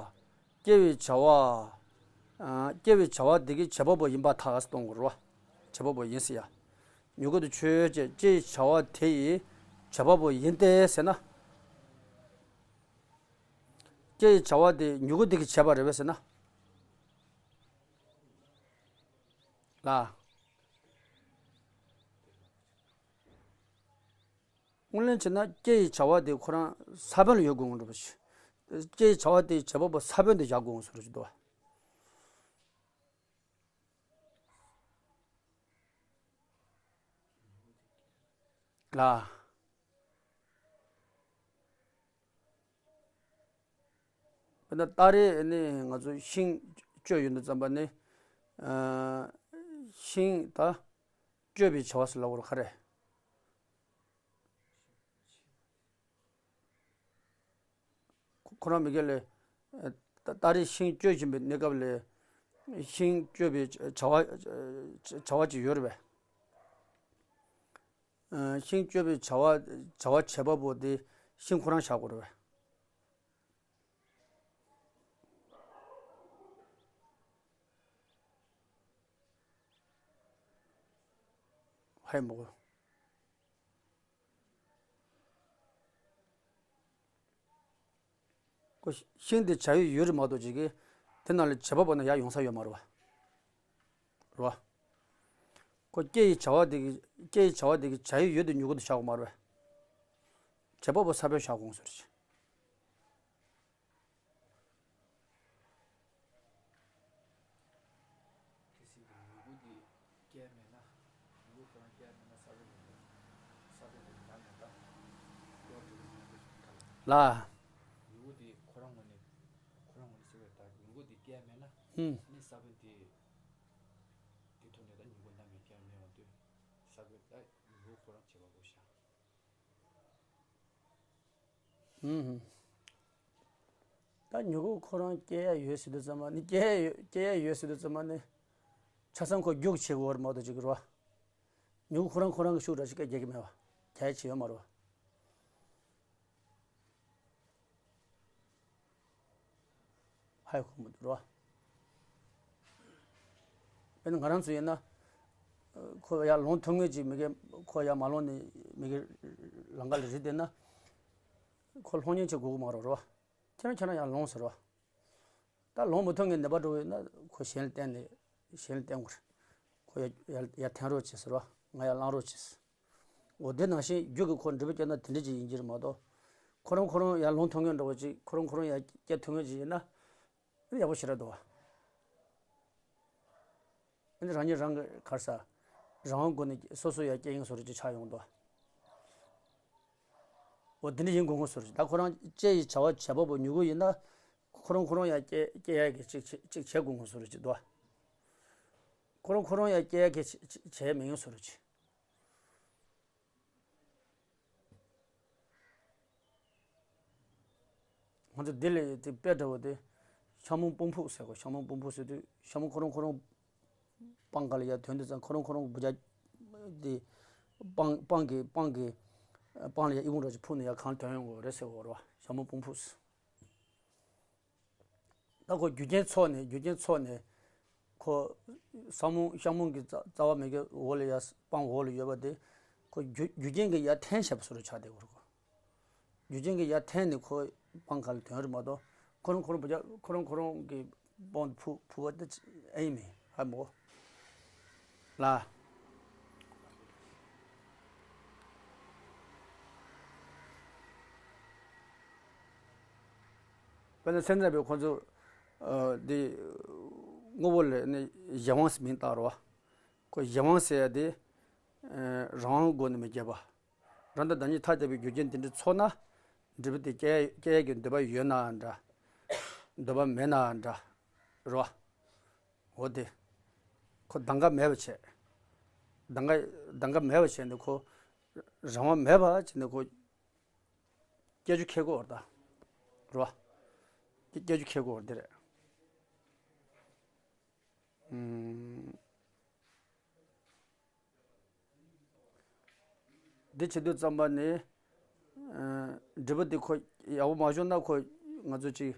སྐྱེ་བའི་བྱ་བ། སྐྱེ་བའི་བྱ་བ་དེ་གི་བྱེད་པ་པོ་ཡིན་པར་ཐལ་ཟེར་གཏོང་དགོས་རེད་བ། བྱེད་པ་པོ་ཡིན་ཟེར་ཡ། མྱུ་གུ་དེ་ཆོས་ཅན། སྐྱེ་བའི་བྱ་བ་དེ་ཡི་བྱེད་པ་པོ་ཡིན་ཏེ་ཟེར་ན། སྐྱེ་བའི་བྱ་བ་དེ་མྱུ་གུ་དེ་གི་བྱས་པ་རེད་པས་ཟེར་ན། ལ། དངོས་ལན་བྱས་ན་སྐྱེ་ཡི་བྱ་བ་དེ་ཁོ་རང་ས་བོན་ལ་ཡོད་དགོས་ངོ་འགྲོ་བ་ཞིག་སྐྱེ་ཡི་བྱ་བ་དེ་བྱེད་པ་པོ་ས་བོན་དེ་བཞག་དགོས་ངོ་སོ་རུ་ཞིག་འདུག་བ། ལ། དཔེར་ན་ཏ་རེ་ནི་ང་ཚོ་ཤིང་གཅོད་ཡོང་དུས་ཙམ་པ་ནི། ཤིང་ད་གཅོད་པའི་བྱ་བ་ཟེར་ལབ་དགོས་རེད་ག་རེ། ཁོ་རང་མི་སྒེར་ལས། ཏ་རེ་ཤིང་གཅོད་བཞིན་པའི་གནས་སྐབས་ལས། ཤིང་གཅོད་པའི་བྱ་བ། བྱ་བ་ཅིག་ཡོད་རེད་པས། ཤིང་གཅོད་པའི་བྱ་བ་བྱ་བ་བྱེད་པ་པོ་དེ་ཤིང་ཁོ་རང་བཞག་དགོས་རེད་པས། ཧའི་མོ། ཁོ་ཤིང་དེ་བྱ་ཡུལ་ཡོད་རེད་མ་གཏོགས་ཅིག་གིས་དེ་ནང་ལ་བྱེད་པ་པོ་ན་ཡར་ཡོང་ས་ཡོད་མ་རེད་བ། རེད་བ། ཁོ་སྐྱེ་ཡི་བྱ་བ་དེ་གི་སྐྱེ་ཡི་བྱ་བ་དེ་གི་བྱ་ཡུལ་ཡོད་དུ་མྱུ་གུ་དུ་བཞག་དགོས་མ་རེད་བ། བྱེད་པ་པོ་ས་བོན་བཞག་དགོས་ཟེར་ཅིག་དེ་སྲིད་དུ་མྱུ་གུ་དེ་སྐྱེ་མེད་ན། མྱུ་གུ་ཁོ་རང་སྐྱེ་མེད་ན་ས་བོན་མེད་པས། ས་བོན་དེ་ལ་མེད་པ། ལ། མྱུ་གུ་དེ་ཁོ་རང་ངོས་ནས་ཁོ་རང་ངོས་ནས་ཟེར་བའི་ད་མྱུ་གུ་དེ་སྐྱེ་མེད་ན། ཨུམ། ནི་ས་བོན་དེ་དེ་ཐོག་ནས་ད་མྱུ་གུ་ནམ་ཡང་སྐྱེ་མེད་འོང་དུས་ས་བོན་ད་མྱུ་གུ་ཁོ་རང་བྱེད་པ་པོ་བཞག་ཨུམ། ད་མྱུ་གུ་ཁོ་རང་སྐྱེ་ཡ་ཡོད་ཟེར་དུས་ཙམ་པ་ནི་སྐྱེ་ཡ་ཡོད་སྐྱེ་ཡ་ཡོད་ཟེར་དུས་ཙམ་པ་ནི། ཆ་ཚང་ཁོ་རྒྱུག་བྱེད་དགོས་པ་རེད་མ་གཏོགས་ཅིག་གི་རེད་བ། མྱུ་གུ་ཁོ་རང་ཁོ་རང་གི་ཤུགས་འདྲ་ཞིག་སྐད་རྒྱག་གི་མེད་བ། གལ་ཆེ་ཡོད་མ་རེད་བ། ཧའི་ཁོ་མི་འདུག་རོ། དཔེར་ན་ང་རང་ཚོ་ཡིན་ན། ཁོ་ཡར་ལོང་ཐུབ་ངེས་ཀྱི་མི་གེ་ཁོ་ཡར་མ་ལོང་ནས་མི་གེ་ལང་ཀ་ལ་རི་བསྡད་ན། ཁོ་ལྷོང་ཉེན་བྱེད་དགོས་ཀྱི་མ་རེད་རོ། ཁྱེད་རང་ཁྱེད་རང་ཡར་ལོང་ཟེར་རོ། ད་ལོང་མི་ཐུབ་ངེས་ནད་པ་འགྲོ་ཡོད་ན་ཁོ་གཞན་ལ་བསྟན་ནས་གཞན་ལ་བསྟན་དགོས་རེད། ཁོ་ཡར་ཡར་ཡར་འཐེན་རོགས་བྱེད་ཟེར་རོ། ང་ཡར་ལངས་རོགས་བྱེད་ཟེར། འོ་དེ་ནང་བཞིན་རྒྱུ་གི་ཁོ་འགྲུལ་པ་བསྐྱལ་ན་དེ་འདྲ་ཅིག་ཡིན་གྱི་རེད་མ་གཏོགས། ཁོ་རང་ཁོ་རང་ཡར་ལོང་ཐུབ་ངེས་འདྲ་བོ་ཅིག་ཁོ་རང་ཁོ་རང་ཡར་སྐྱེ་ཐུབ་ངེས་ཅིག་ཡིན་ན། ཡག་པོ་ཞེ་དྲག་འདུག་བ། ཨ་ནི་རང་ཉིད་རང་གི་ག་རེ་ཟ། རང་དབང་སྒོ་ནས་སོ་སོ་ཡར་སྐྱེ་ཡིན་བཟོ་འདྲ་ཅིག་ཆགས་ཡོང་འདུག་འོ་དེ་འདྲ་ཡིན་དགོས་ངོ་བཟོ་འདྲ་ཅིག་ད་ཁོ་རང་ལྕེ་ཡི་བྱ་བ་བྱེད་པ་པོ་མྱུ་གུ་ཡིན་ན། ཁོ་རང་ཁོ་རང་ཡར་སྐྱེ་སྐྱེ་ཡག་གི་ཅིག་ཅིག་ཅིག་བྱེད་དགོས་ངོ་བཟོ་འདྲ་ཅིག་འདུག་ཁོ་རང་ཁོ་རང་ཡར་སྐྱེ་ཡག་གི་ཅིག་ཅིག་བྱེད་མི་ཡོང་བཟོ་འདྲ་ཅིག་ང་ཚོ་ལྡི་ལི་དེ་དཔེ་འདྲ་བོ་དེ། ཤ་མོང་སྤུན་ཕུག་ཟེར་གོ་ཤ་མོང་སྤུན་ཕུག་ཟེར་དུས་ཤ་མོང་ཁོ་རང་ཁོ་རང་སྤང་ཁ་ལ་ཡར་ཐོན་དུས་ཙང་ཁོ་རང་ཁོ་རང་བུ་རྒྱ་དེ་སྤང་སྤང་གི་སྤང་གི་སྤང་ལ་ཡར་ཨི་ཁུང་འདྲ་ཅིག་ཕུག་ནས་ཡར་གང་ཐོན་ཡོང་གི་རེད་ཟེར་གོ་རེད་བ། ཤ་མོང་སྤུན་ཕུག་ཟེར། ད་ཁོ་རྒྱུ་རྐྱེན་ཚོགས་ནས་རྒྱུ་རྐྱེན་ཚོགས་ནས་ཁོ་ས་མོང་ཤ་མོང་གི་རྩ་རྩ་བ་མེད་ཀྱི་འོག་ལ་ཡ་སྤང་འོག་ལ་ཡོད་པ་དེ་ཁོ་རྒྱུ་རྒྱུ་རྐྱེན་གྱིས་ཡར་འཐེན་བྱས་པ་བཟོ་འདྲ་ཆགས་བསྡད་ཡོད་རེད་ཁོ། རྒྱུ་རྐྱེན་གྱིས་ཡར་འཐེན་ནས་ཁོ་སྤང་ཁ་ལ་ཐོན་རེད་མ་གཏོགས་ཁོ་རང་ཁོ་རང་བུ་ཅག་ཁོ་རང་ཁོ་རང་གི་སྤང་དུ་ཕུ་ཕུ་བ་དེ་ཨེ་ཡིན་མིན་ཧ་མོ། ལ། དཔེར་ན་སེམས་ཙམ་པའི་ཁོ་ཚོ་ཨ་འདི་དངོས་པོ་ལ་ནི་གཞན་དབང་ཟེར་མིང་བཏགས་རོ། ཁོ་གཞན་དབང་ཟེར་ཡ་དེ་ཨ་རང་དབང་སྒོ་ནས་མི་སྐྱེ་བ། རང་དང་བདག་ཉིད་ཐ་དད་པའི་རྒྱུ་རྐྱེན་དེ་འདྲ་ཚོགས་ན་འབྲས་བུ་དེ་སྐྱེ་སྐྱེ་ཡ་གི་འདོད་པ་ཡོད་ནའང་འདྲ། འདོད་པ་མེད་ནའང་འདྲ། རོ། འོ་དེ། ཁོ་གདམ་ག་མེད་པ་བྱས། གདམ་ག་གདམ་ག་མེད་པ་བྱས་ནས་ཁོ་རང་དབང་མེད་པ་བྱས་ནས་ཁོ་སྐྱེ་རྒྱུ་ཁེལ་གོ་ར་ད། རོ། སྐྱེ་སྐྱེ་རྒྱུ་ཁེལ་གོ་ར་དེ་རེད། ཨུམ། འདི་བྱེད་དུས་ཙམ་པ་ནི། ཨ་འབྲས་བུ་འདི་ཁོ་ཡག་པོ་མ་བྱུང་ན་ཁོ་ང་ཚོ་ཅིག་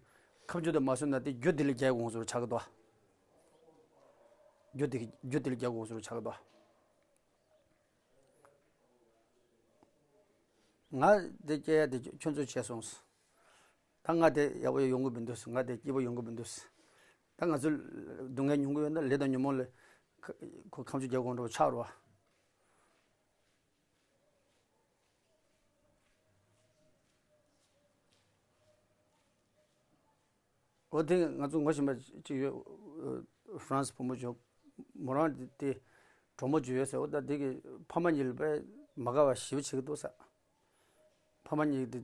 ཁ་མཆུ་དེ་མ་བཟོས་ན་དེ་རྒྱུ་འདི་ལ་རྒྱག་དགོས་ཚོར་ཆགས་ཀྱི་འདུག་རྒྱུ་འདི་རྒྱུ་འདི་ལ་རྒྱག་དགོས་ཚོར་ཆགས་ཀྱི་འདུག་ང་དེ་སྐྱེ་ཡ་དེ་ཁྱོད་ཚོས་བྱས་སོང་། ད་ང་དེ་ཡག་པོ་ཡོང་གི་མི་འདུག་ང་དེ་སྐྱིད་པོ་ཡོང་གི་མི་འདུག་ད་ང་ཚོ་སྡུག་བསྔལ་མྱོང་གི་ཡོད་ན་ལས་དང་ཉོན་མོངས་ལས་ཁ་ཁོ་ཁ་མཆུ་རྒྱག་དགོས་འགྲོ་ཆགས་རོ། འོ་དེ་ང་ཚོ་ངོ་ཤེས་པ་གཅིག་ཡོད། ཧྥ་རན་སི་བུ་མོ་ཅིག་མོ་རང་དེ་གྲོགས་མོ་ཅིག་ཡོད་ཟེར། འོ་ད་དེ་གི་ཕ་མ་གཉིས་ལ་དཔེ་མ་དགའ་བ་ཞེ་པོ་བྱེད་ཀྱི་འདུག་ཟེར། ཕ་མ་གཉིས་དེ་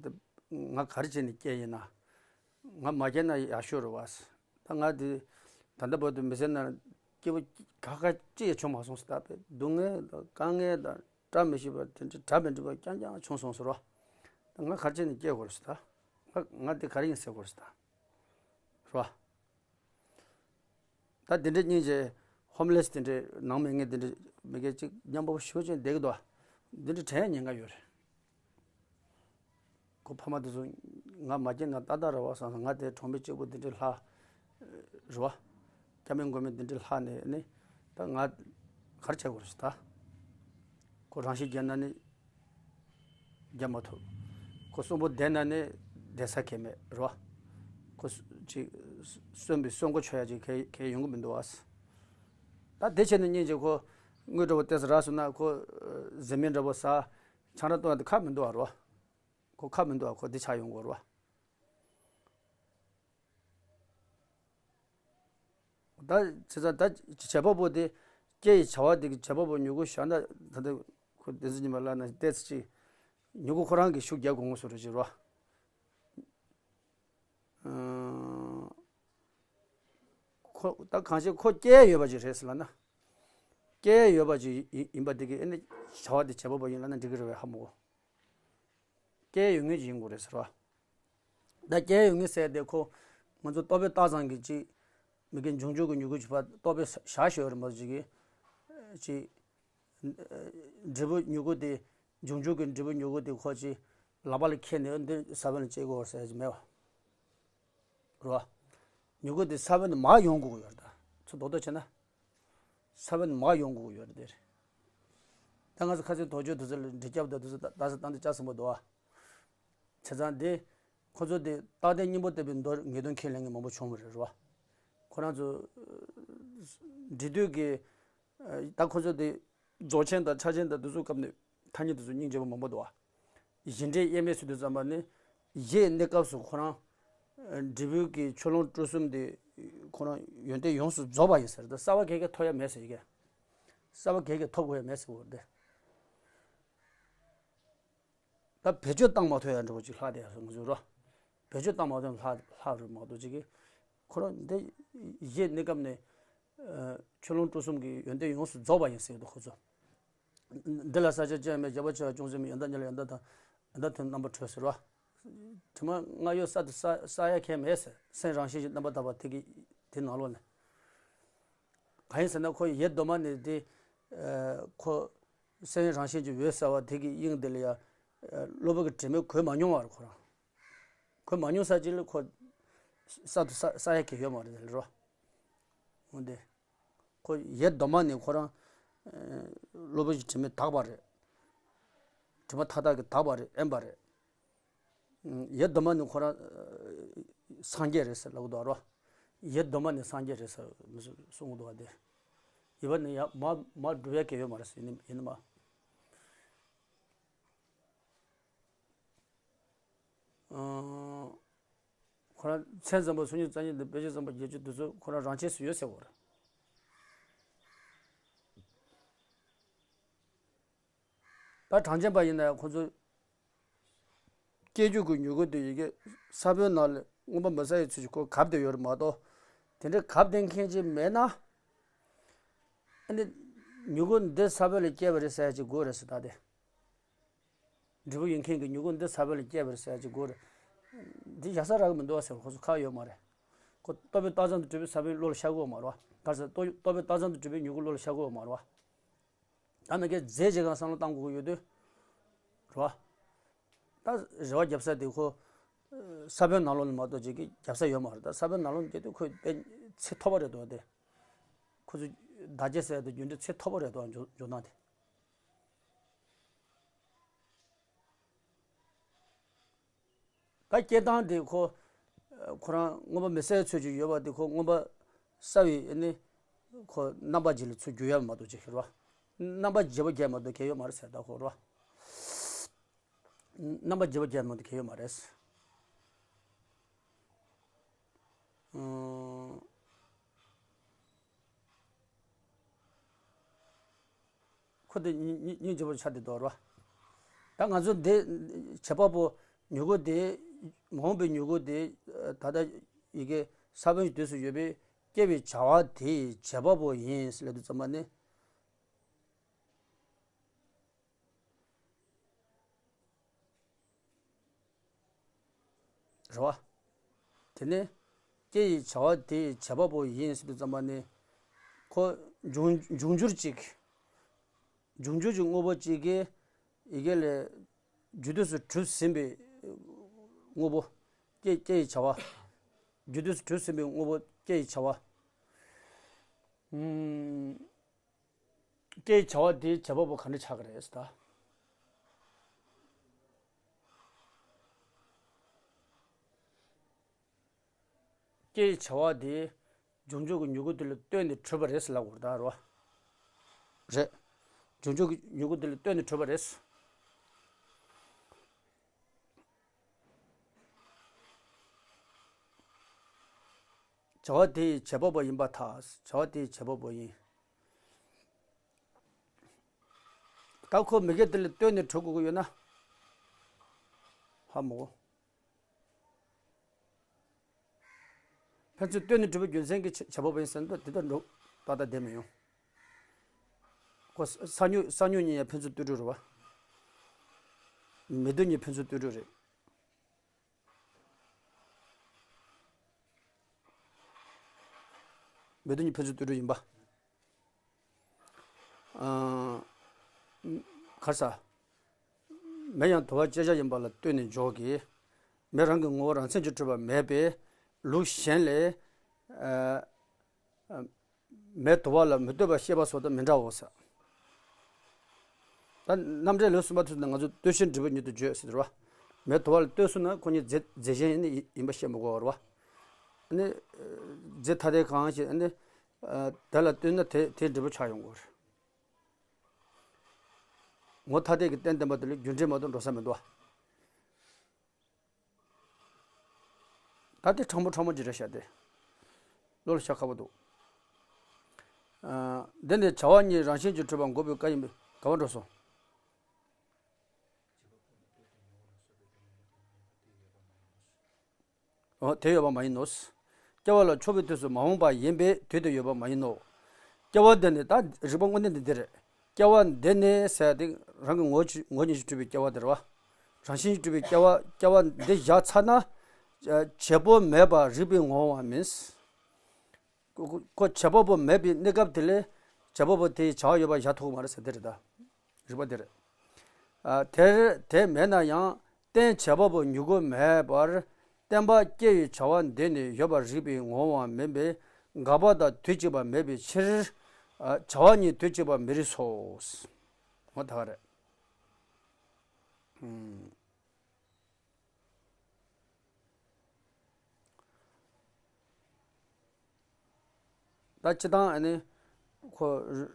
ང་ག་རེ་བྱས་ནས་སྐྱེས་ཡིན་ན། ང་མ་སྐྱེས་ན་ཡག་ཤོས་རེད་བ། ད་ང་དེ་ད་ལྟ་བར་དུ་མི་ཚེ་ནང་སྐྱིད་པོ་ཁ་ཁ་ཅི་ཡང་བྱུང་མ་སོང་ཟེར། ད་དཔེ་སྡུག་བསྔལ་དང་དཀའ་ངལ་དང་བཀྲ་མི་ཤིས་པ་དེ་འདྲ་གྲ་མི་འགྲིག་པ་རྐྱང་རྐྱང་བྱུང་སོང་ཟེར་རོ། ད་ང་ག་རེ་བྱས་ནས་སྐྱེས་དགོས་རེད་ཟེར། ད་ང་ང་དེ་ག་རེ་ཡིན་ཟེར་དགོས་རེད་ཟེར། རོ། ད་དེ་འདྲ་སྙིང་རྗེ། ཧོམ་ལེ་སི་དེ་འདྲ་ནང་མི་ངན་དེ་འདྲ་མི་སྐད་ཅིག་མཉམ་པོ་ཞུ་ཅན་བསྡད་ཀྱི་འདུག་དེ་འདྲ་དྲན་ཉེན་ཁ་ཡོད་རེད། ཁོ་ཕ་མ་དེ་ཚོ་ང་མ་སྐྱེས་ན་ཏག་ཏག་རེད་བ་བསམ་སོང་། ང་དེ་གྲོང་པའི་གཅིག་པུ་དེ་འདྲ་ལྷག་རེད་བ། སྐྱ་མིན་མགོ་མིན་དེ་འདྲ་ལྷག་ནས་ནི་ད་ང་ག་རེ་བྱེད་དགོས་རེད་ད། ཁོ་རང་ཤི་རྒྱག་ན་ནི་རྒྱག་མ་ཐུབ། ཁོ་གསོན་པོ་བསྡད་ན་ནི་བསྡད་ས་གང་ཡང་མེད་རོ། ཁོ་ཅིག་གསོན་པའི་གསོན་མགོ་ཆོད་ཡ་ཅིག་གང་གང་ཡང་ཡོང་གི་མི་འདུག་བ། ད་དེ་བྱས་ནས་སྙིང་རྗེ་ཁོ་དངུལ་འདྲ་བོ་ཏོག་ཙམ་རག་སོང་ན་ཁོ་ཟས་མིན་འདྲ་བོ་ཟ། ཆང་རག་བཏུང་ཡ་དེ་ཁག་མི་འདུག་བ་རོ། ཁོ་ཁག་མི་འདུག་བ། ཁོ་འདི་ཆགས་ཡོང་གི་རོ། ད་བྱས་ཙང་ད་བྱེད་པ་པོ་དེ་སྐྱེ་ཡི་བྱ་བ་དེ་གི་བྱེད་པ་པོ་མྱུ་གུ་བཞག་ན་ད་ལྟ་ཁོ་བདེན་ཚིག་ཉི་མ་ལ་ན་ཏོག་ཙམ་ཅིག་མྱུ་གུ་ཁོ་རང་གི་ཤུགས་རྒྱག་དགོས་ངོ་སོ་རེ་བྱེད་རོ། ཁོ་ད་གང་ཤེས་ཁོ་སྐྱེ་ཡོད་པ་ཅིག་རེད་ཟེར་ལ་ན། སྐྱེ་ཡོད་པ་ཅིག་ཡིན་པ་དེ་གི་ཨེ་ནི་བྱ་བ་དེ་བྱེད་པ་པོ་ཡིན་ལ་ན་འགྲིག་གི་རེད་བས་ཧ་མོ། སྐྱེ་ཡོད་ངེས་ཅིག་ཡིན་དགོས་རེད་ཟེར་བ། ད་སྐྱེ་ཡོད་ངེས་ཟེར་དེ་ཁོ་ང་ཚོ་ལྟོ་ཕད་བཏགས་ཙང་གི་ཅིག་མི་དགེ་འབྱུང་འགྱུར་གྱི་མྱུ་གུ་ཅིག་ཕར་ལྟོ་ཕད་བཞག་ཤོད་རེད་མ་གཏོགས་ཅིག་གི་ཅིག་འབྲས་བུ་མྱུ་གུ་དེ་འབྱུང་འགྱུར་གྱི་འབྲས་བུ་མྱུ་གུ་དེ་ཁོ་ཅིག་ལག་པ་ལ་ཁྱེར་ནས་འདི་ས་བོན་ལ་སྐྱེ་དགོས་ཟེར་ཅིག་མེད་བ། རོ། མྱུ་གུ་དེ་ས་བོན་དུ་མར་ཡོང་དགོས་ཀྱི་ཡོད་རེད་ད། ཚུར་རྡོག་རྡོག་བྱས་ན། ས་བོན་དུ་མར་ཡོང་དགོས་ཀྱི་ཡོད་རེད་དེ་རེད། ད་ང་ཚོ་ཁ་སང་དོལ་རྒྱལ་དེ་ཚོ་ལ་འདྲི་རྒྱབ་དང་དེ་ཚོ་ད་ད་ས་བཏང་དེ་ལྕགས་ཟིན་པོ་འདུག་ཨ། བྱས་ཙང་དེ། ཁོ་ཚོ་དེ་རྟག་བརྟན་སྙིང་པོ་བསྟོད་པའི་མདོར་ངེས་དོན་ཁས་ལེན་མཁན་མང་པོ་བྱུང་བ་རེད་རོ། ཁོ་རང་ཚོ། འབྲི་དུས་ཀྱི། ད་ཁོ་ཚོ་དེ། རྫོགས་ཆེན་དང་ཕྱག་ཆེན་དང་དེ་ཚོ་སྐབས་ནས་ཐ་སྙད་དེ་ཚོ་སྙིང་རྗེ་པོ་མང་པོ་འདུག་ཨ། གཞི་འབྲས་དབྱེར་མེད་ཟེར་དུས་ཙམ་པ་ནི། གཞི་གནས་སྐབས་སུ་ཁོ་རང་། འབྲས་བུ་གི་ཆོས་ལོངས་སྤྲུལ་གསུམ་དེ་ ཁོ་རང་ཡོན་ཏན་ཡོངས་སུ་རྫོགས་པ་ཡིན་ཟེར། ད་གསར་པ་གས་གས་ཐོབ་ཡ་མེད་ཟེར་གི། གསར་པ་གས་གས་ཐོབ་དགོས་ཡ་མེད་ཟེར་བ་རེད། ད་བེད་སྤྱོད་བཏང་མ་ཐུབ་ཡ་འདྲ་བོ་ཅིག་ལྷག་བསྡད་ཡ་སོང་ང་ཚོ་རོ། བེད་སྤྱོད་བཏང་མ་ཐུབ་ལྷག་ལྷག་རེད་མ་གཏོགས་ཅིག་གི། ཁོ་རང་འདི་གཞི་གནས་སྐབས་ནས་ཆོས་ལུང་གྲུ་གསུམ་གྱི་ཡོན་ཏན་ཡོངས་སུ་རྫོགས་པ་ཡིན་ཟེར་འདུག་ཁོ་ཚོ། འདི་ལ་བསགས་བྱ་ཅི་ཡང་མེད། རྒྱལ་བ་བྱེ་བ་ཅུང་ཟད་མེད། ཡོན་བདག་ཉིད་ལ་ཡོན་བདག་དང་། ཡོན་བདག་དོན་རྣམ་པར་གྲོལ་ཟེར་བ། དྲི་མ་སྔར་ཡོད་གསར་དུ་བསགས་བསགས་ཡ་གང་ཡང་མེད་ཟེར། སེམས་རང་བཞིན་གྱིས་རྣམ་པར་དག་པ་དེ་གི་དེ་ནང་ལོགས་ནས། གང་ཡིན་ཟེར་ན་ཁོ་ཡེ་གདོད་མ་ནས་དེ། ཁོ་སེམས་རང་བཞིན་གྱིས་འོད་གསལ་བ་དེ་གི་དབྱིངས་དེ་ལ་ཡ། སློབ་བུ་གི་དྲི་མས་གོས་མ་མྱོང་བར་ཁོ་རང་། གོས་མ་མྱོང་ས་ཅིག་ལ་ཁོ་གསར་དུ་བསགས་བསགས་ཡ་གང་ཡང་ཡོད་མ་རེད་ལ་རོ། འོ་དེ། ཁོ་ཡེ་གདོད་མ་ནས་ཁོ་རང་། སློབ་བུ་གི་དྲི་མས་དག་པ་རེད། དྲི་མ་མཐའ་དག་གིས་དག་པ་རེད། དབེན་པ་རེད། ཡེ་གདོད་མ་ནས་ཁོ་རང་སངས་རྒྱས་རེད་ཟེར་ལབ་གི་འདུག་རོ། ཡེ་གདོད་མ་ནས་སངས་རྒྱས་རེད་ཟེར་མི་གསུང་གི་འདུག་བ་དེ། ཡིན་པ་ནི་ཡ་མ་མ་སྒྲུབ་ཡ་གང་ཡང་ཡོད་མ་རེད་ཟེར། ཡིན་ནི་ཡིན་ནི་མ། ཁོ་རང་མཚན་ཙམ་པ་སུམ་ཅུ་རྩ་གཉིས་དང་དཔེ་བྱད་ཙམ་པ་བརྒྱད་ཅུ་དེ་ཚོ་ཁོ་རང་རང་ཆས་སུ་ཡོད་ཟེར་བ་རེད། ད་གྲངས་ཅན་པ་ཡིན་ན་ཡང་ཁོ་ཚོ་སྐྱེ་རྒྱུད་ཀྱི་མྱུ་གུ་དེ་ཡི་གེ་ས་བོན་ནང་ལ་མངོན་པ་མི་གསལ་བའི་ཚུལ་གྱིས་ཁོ་གབ་བསྡད་ཡོད་རེད་མ་གཏོགས། དེ་འདྲའི་གབ་བསྡད་མཁན་ཅིག་མེད་ན། ཨ་ནི་མྱུ་གུ་འདི་ས་བོན་ལས་སྐྱེས་པ་རེད་ཟེར་ཡ་ཅིག་དགོས་རེད་ཟེར་ད་དེ། འབྲས་བུ་ཡོད་མཁན་གྱི་མྱུ་གུ་འདི་ས་བོན་ལས་སྐྱེས་པ་རེད་ཟེར་ཡ་ཅིག་དགོས་རེད། འདི་ཡག་ས་རག་གི་མི་འདུག་ཟེར་ཁོ་ཚོ་ཁག་ཡོད་མ་རེད། ཁོ་རྟོག་པས་བཏགས་ཙམ་དུ་གྲུབ་པའི་ས་བོན་བློ་ལ་ཤར་གི་ཡོད་མ་རེད་བ། ག་རེ་ཟེར། རྟོག་རྟོག་པས་བཏགས་ཙམ་དུ་གྲུབ་པའི་མྱུ་གུ་བློ་ལ་ཤར་གི་ཡོད་མ་རེད་བ། ད་མི་སྐད་རྫས་བྱེད་གང་བསམ་བློ་བཏང་དགོས་ཀྱི་ཡོད་དུས། རེད་བ། ད་རེ་བ་རྒྱབ་ས་དེ་ཁོ། ས་བོན་ནང་ལོགས་ནས་མ་གཏོགས་ཅིག་གི་རྒྱབ་ས་ཡོད་མ་རེད། ད་ས་བོན་ནང་ལོགས་ནས་སྐྱེ་དུས་ཁོས་དཔེ་ཚད་མཐོ་པོ་རེད་འདུག་དེ། ཁོ་ཚོ་བདག་གཅེས་ཟེར་དུས་རྒྱུ་འབྲས་ཚད་མཐོ་པོ་རེད་འདུག་འཇོག་འཇོག་སྟངས་དེ། ད་སྐྱེ་སྟངས་དེ་ཁོ། ཁོ་རང་མངོན་པ་མི་གསལ་བའི་ཚུལ་གྱིས་ཡོད་པ་དེ་ཁོ་མངོན་པ་གསལ་བའི་ནི། ཁོ་རྣམ་པ་ཅིག་ལ་ཚུར་འགྱུར་ཡ་མ་གཏོགས་ཅིག་རེད་བ། རྣམ་པ་བརྗེ་པོ་རྒྱག་མ་གཏོགས་གལ་ཡོད་མ་རེད་ཟེར་ད་ཁོ་རེད་བ། རྣམ་པ་བརྗེ་པོ་རྒྱག་མ་གཏོགས་གལ་ཡོད་མ་རེད། ཨང་། ཁོ་དེ་སྙིང་སྙིང་སྙིང་རྗེ་པོ་ཆགས་བསྡད་འདུག་རེད་བ། ད་ང་ཚོ་འདི་བྱེད་པ་པོ་མྱུ་གུ་དེ། མ་འོངས་པའི་མྱུ་གུ་དེ། ད་ལྟ་ཡི་གེ་ས་བོན་གྱི་དུས་སུ་ཡོད་པའི་སྐྱེ་བའི་བྱ་བ་དེ་བྱེད་པ་པོ་ཡིན་ཟེར་ལབ་དུས་ཙམ་པ་ནི། རེད་བ། དེ་ནས་སྐྱེ་ཡི་བྱ་བ་དེ་བྱེད་པ་པོ་ཡིན་ཟེར་དུས་ཙམ་པ་ནི། ཁོ་འབྱུང་འབྱུང་འགྱུར་ཅིག་འབྱུང་འགྱུར་གྱི་དངོས་པོ་གཅིག་གིས་ཡི་གེ་ལས་རྒྱུ་དུས་སུ་གྲུབ་ཟིན་པའི་དངོས་པོ། སྐྱེ་སྐྱེ་ཡི་བྱ་བ། རྒྱུ་དུས་སུ་གྲུབ་ཟིན་པའི་དངོས་པོ་སྐྱེ་ཡི་བྱ་བ། ཨུམ། སྐྱེ་ཡི་བྱ་བ་དེའི་བྱེད་པ་པོ་ག་འདྲ་ཆགས་ཀྱི་རེད་ཟེར་ད། སྐྱེ་ཡི་བྱ་བ་དེ་འབྱུང་འགྱུར་གྱི་མྱུ་གུ་དེ་ལ་ལྟོས་ནས་གྲུབ་པ་རེད་ཟེར་ལབ་དགོས་རེད་ད་རེད་བ། རེད། འབྱུང་འགྱུར་གྱི་མྱུ་གུ་དེ་ལ་ལྟོས་ནས་གྲུབ་པ་རེད། བྱ་བ་དེ་ཡི་བྱེད་པ་པོ་ཡིན་པར་ཐལ། བྱ་བ་དེ་ཡི་བྱེད་པ་པོ་ཡིན། ད་ཁོ་མི་དགེ་དེ་ལ་ལྟོས་ནས་གྲུབ་དགོས་ཀྱི་ཡོད་ན། ཧ་མ་གོ། ཕན་ཚུན་ལྟོས་ནས་གྲུབ་པའི་རྒྱུ་མཚན་གྱིས་བྱེད་པ་པོ་ཡིན་ཟེར་ན་དེ་ལྟར་འགྲོ། ཏག་ཏག་བསྡད་མི་ཡོང་། ཁོ་ས་ས་མྱུག་ས་མྱུག་གཉིས་ཡང་ཕན་ཚུན་ལྟོས་གྲུབ་རེད་བ། མེ་དུ་གཉིས་ཕན་ཚུན་ལྟོས་གྲུབ་རེད། མེ་དུ་གཉིས་ཕན་ཚུན་ལྟོས་གྲུབ་ཡིན་པ། ཨ། ག་རེ་ཟ། མེ་ཡང་དུ་བ་བཅད་བྱ་ཡིན་པ་ལ་ལྟོས་ནས་འཇོག་གི། མེ་རང་གི་ངོ་བོ་རང་མཚན་གྱིས་གྲུབ་པ་མེད་པས་ལུགས་གཞན་ལས། ཨ། མེ་དུ་བ་ལ་མི་ལྟོས་པར་ཤེས་པ་སོགས་དང་མི་འདྲའོ་ཟེར། ད་རྣམ་འགྲེལ་ལེའུ་གསུམ་པ་དེ་ནས་ང་ཚོ་ལྟོས་ཤེས་འབྲས་བུ་ཉིད་དུ་བརྗོད་ཟེར་དེ་རེད་བ། མེ་དུ་བ་ལ་ལྟོས་སོང་ན་ཁོ་གཉིས་རྫས་རྫས་གཞན་ཡིན་ཡིན་པ་ཤེས་མི་དགོས་པ་རེད་བ། ཨ་ནི། རྫས་ཐ་དད་གང་ཞིག་ཨ་ནི། དེ་ལ་ལྟོས་ན་དེ་དེའི་འབྲས་བུ་ཆགས་ཡོང་གི་རེད། ངོ་ཐ་དད་ཀྱི་རྟེན་བརྟེན་པ་དེ་ལ་རྒྱུ་འབྲས་མ་གཏོགས་འགྲོ་ས་མི་འདུག་བ། ད་དེ་ཕྲ་མོ་ཕྲ་མོ་ཅིག་རེད་ཤག་དེ། བློ་ལ་ཤར་ཁག་པོ་འདུག། ཨ། འདི་ནི་བྱ་བ་གཉིས་རང་བཞིན་གྱིས་གྲུབ་པ་འགོག་པའི་བཀའ་ཡིན་པས། ག་བ་འགྲོ་སོང་། འོ། དེ་ཡོད་པ་མ་ཡིན་ནོ། སྐྱེ་བ་ལ་ཕྱོགས་པའི་དུས་སུ་མ་འོངས་པ་ཡིན་པས་དུས་དེ་ཡོད་པ་མ་ཡིན་ནོ། སྐྱེ་བ་འདི་ནི། ད་རིགས་པ་དངོས་གནས་འདི་འདི་རེད། སྐྱེ་བ་འདི་ནི་ཟེར་ཏེ་རང་གི་ངོ་བོ་ངོ་བོ་ཉིད་ཀྱིས་གྲུབ་པའི་སྐྱེ་བ་འདི་རེད་བ། རང་བཞིན་གྱིས་གྲུབ་པའི་སྐྱེ་བ། སྐྱེ་བ་འདི་བཞག་ཚར་ན། བྱེད་པོ་མེད་པར་རིགས་པས་ངོ་བ་མིན། ཁོ་ཁོ་བྱེད་པ་པོ་མེད་པའི་གནས་སྐབས་དེ་ལས་བྱེད་པ་པོ་དེའི་བྱ་བ་ཡོད་པ་བཞག་ཐུབ་ཀྱི་མ་རེད་ཟེར་དེ་རེད་ད། རིགས་པ་དེ་རེད། ཨ། དེར་དེ་མེད་ན་ཡང་རྟེན་བྱེད་པ་པོ་མྱུ་གུ་མེད་པར་བརྟེན་པ་སྐྱེ་བའི་བྱ་བ་འདི་ནི་ཡོད་པར་རིགས་པས་ངོ་བ་མིན་པས། འགག་པ་དང་དུས་གཅིག་པ་མེད་པའི་ཕྱིར། ཨ། བྱ་བ་གཉིས་དུས་གཅིག་པ་མི་རིགས་སོ། འོ་ད་ག་རེད། ཨུམ། ད་སྤྱིར་བཏང་ཨ་ནི་ཁོ་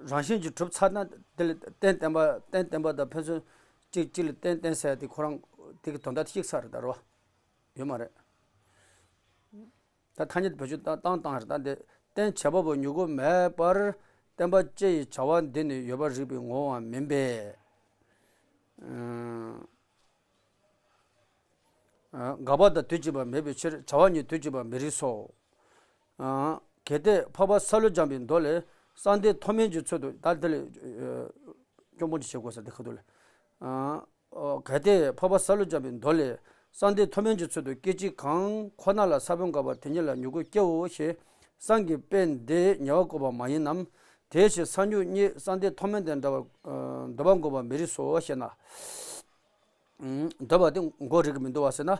རང་བཞིན་གྱིས་གྲུབ་ཚར་ན། དེ་ལ་རྟེན་བརྟེན་པ། རྟེན་བརྟེན་པ་དང་ཕན་ཚུན་གཅིག་གཅིག་ལ་རྟེན་བརྟེན་ཟེར་ཡ་དེ་ཁོ་རང་དེ་གི་དོན་དག་དེ་གཅིག་ས་རེད་ད་རོ། ཡོད་མ་རེད། ད་ཐ་སྙད་དེ་བེད་སྤྱོད་བཏང་བཏང་རེད། ད་འདི་རྟེན་བྱེད་པ་པོ་མྱུ་གུ་མེད་པར་བརྟེན་པ་སྐྱེ་ཡི་བྱ་བ་འདི་ནི་ཡོད་པར་རིགས་པས་ངོ་བ་མིན་པས། ཨ། འགག་པ་དང་དུས་གཅིག་པ་མེད་པའི་ཕྱིར། བྱ་བ་གཉིས་དུས་གཅིག་པ་མི་རིགས་སོ། ཨ། གལ་ཏེ་འཕགས་པ་སཱ་ལུ་སྦྱངས་པའི་མདོ་ལས། བསམ་གཏན་མཐོ་དམན་གྱི་ཚུལ་དུ། ད་འདི་ལས་སྐྱོན་སྤོང་ཅིག་བྱེད་དགོས་ས་འདི་ཁ་ཐུག་ལས། ཨ། གལ་ཏེ་འཕགས་པ་སཱ་ལུ་སྦྱངས་པའི་མདོ་ལས། བསམ་གཏན་མཐོ་དམན་གྱི་ཚུལ་དུ་སྐད་ཅིག་གང་ཁོ་ན་ལ་ས་བོན་འགགས་པ་དེ་ཉིད་ལ་མྱུ་གུ་སྐྱེའོ་ཞེས་བསམ་གྱིས་དཔེ་འདི་ཉེ་བར་བཀོད་པ་མ་ཡིན་ནམ། དེ་ཕྱིར་ས་མྱུག་གཉིས་བསམ་གཏན་མཐོ་དམན་དེ་འདྲ་བ་འདོད་པ་འགོག་པ་མི་རིགས་སོ་ཞེ་ན། འདོད་པ་དེ་འགོག་རིགས་ཀྱི་མི་འདུག་བ་ཟེར་ན།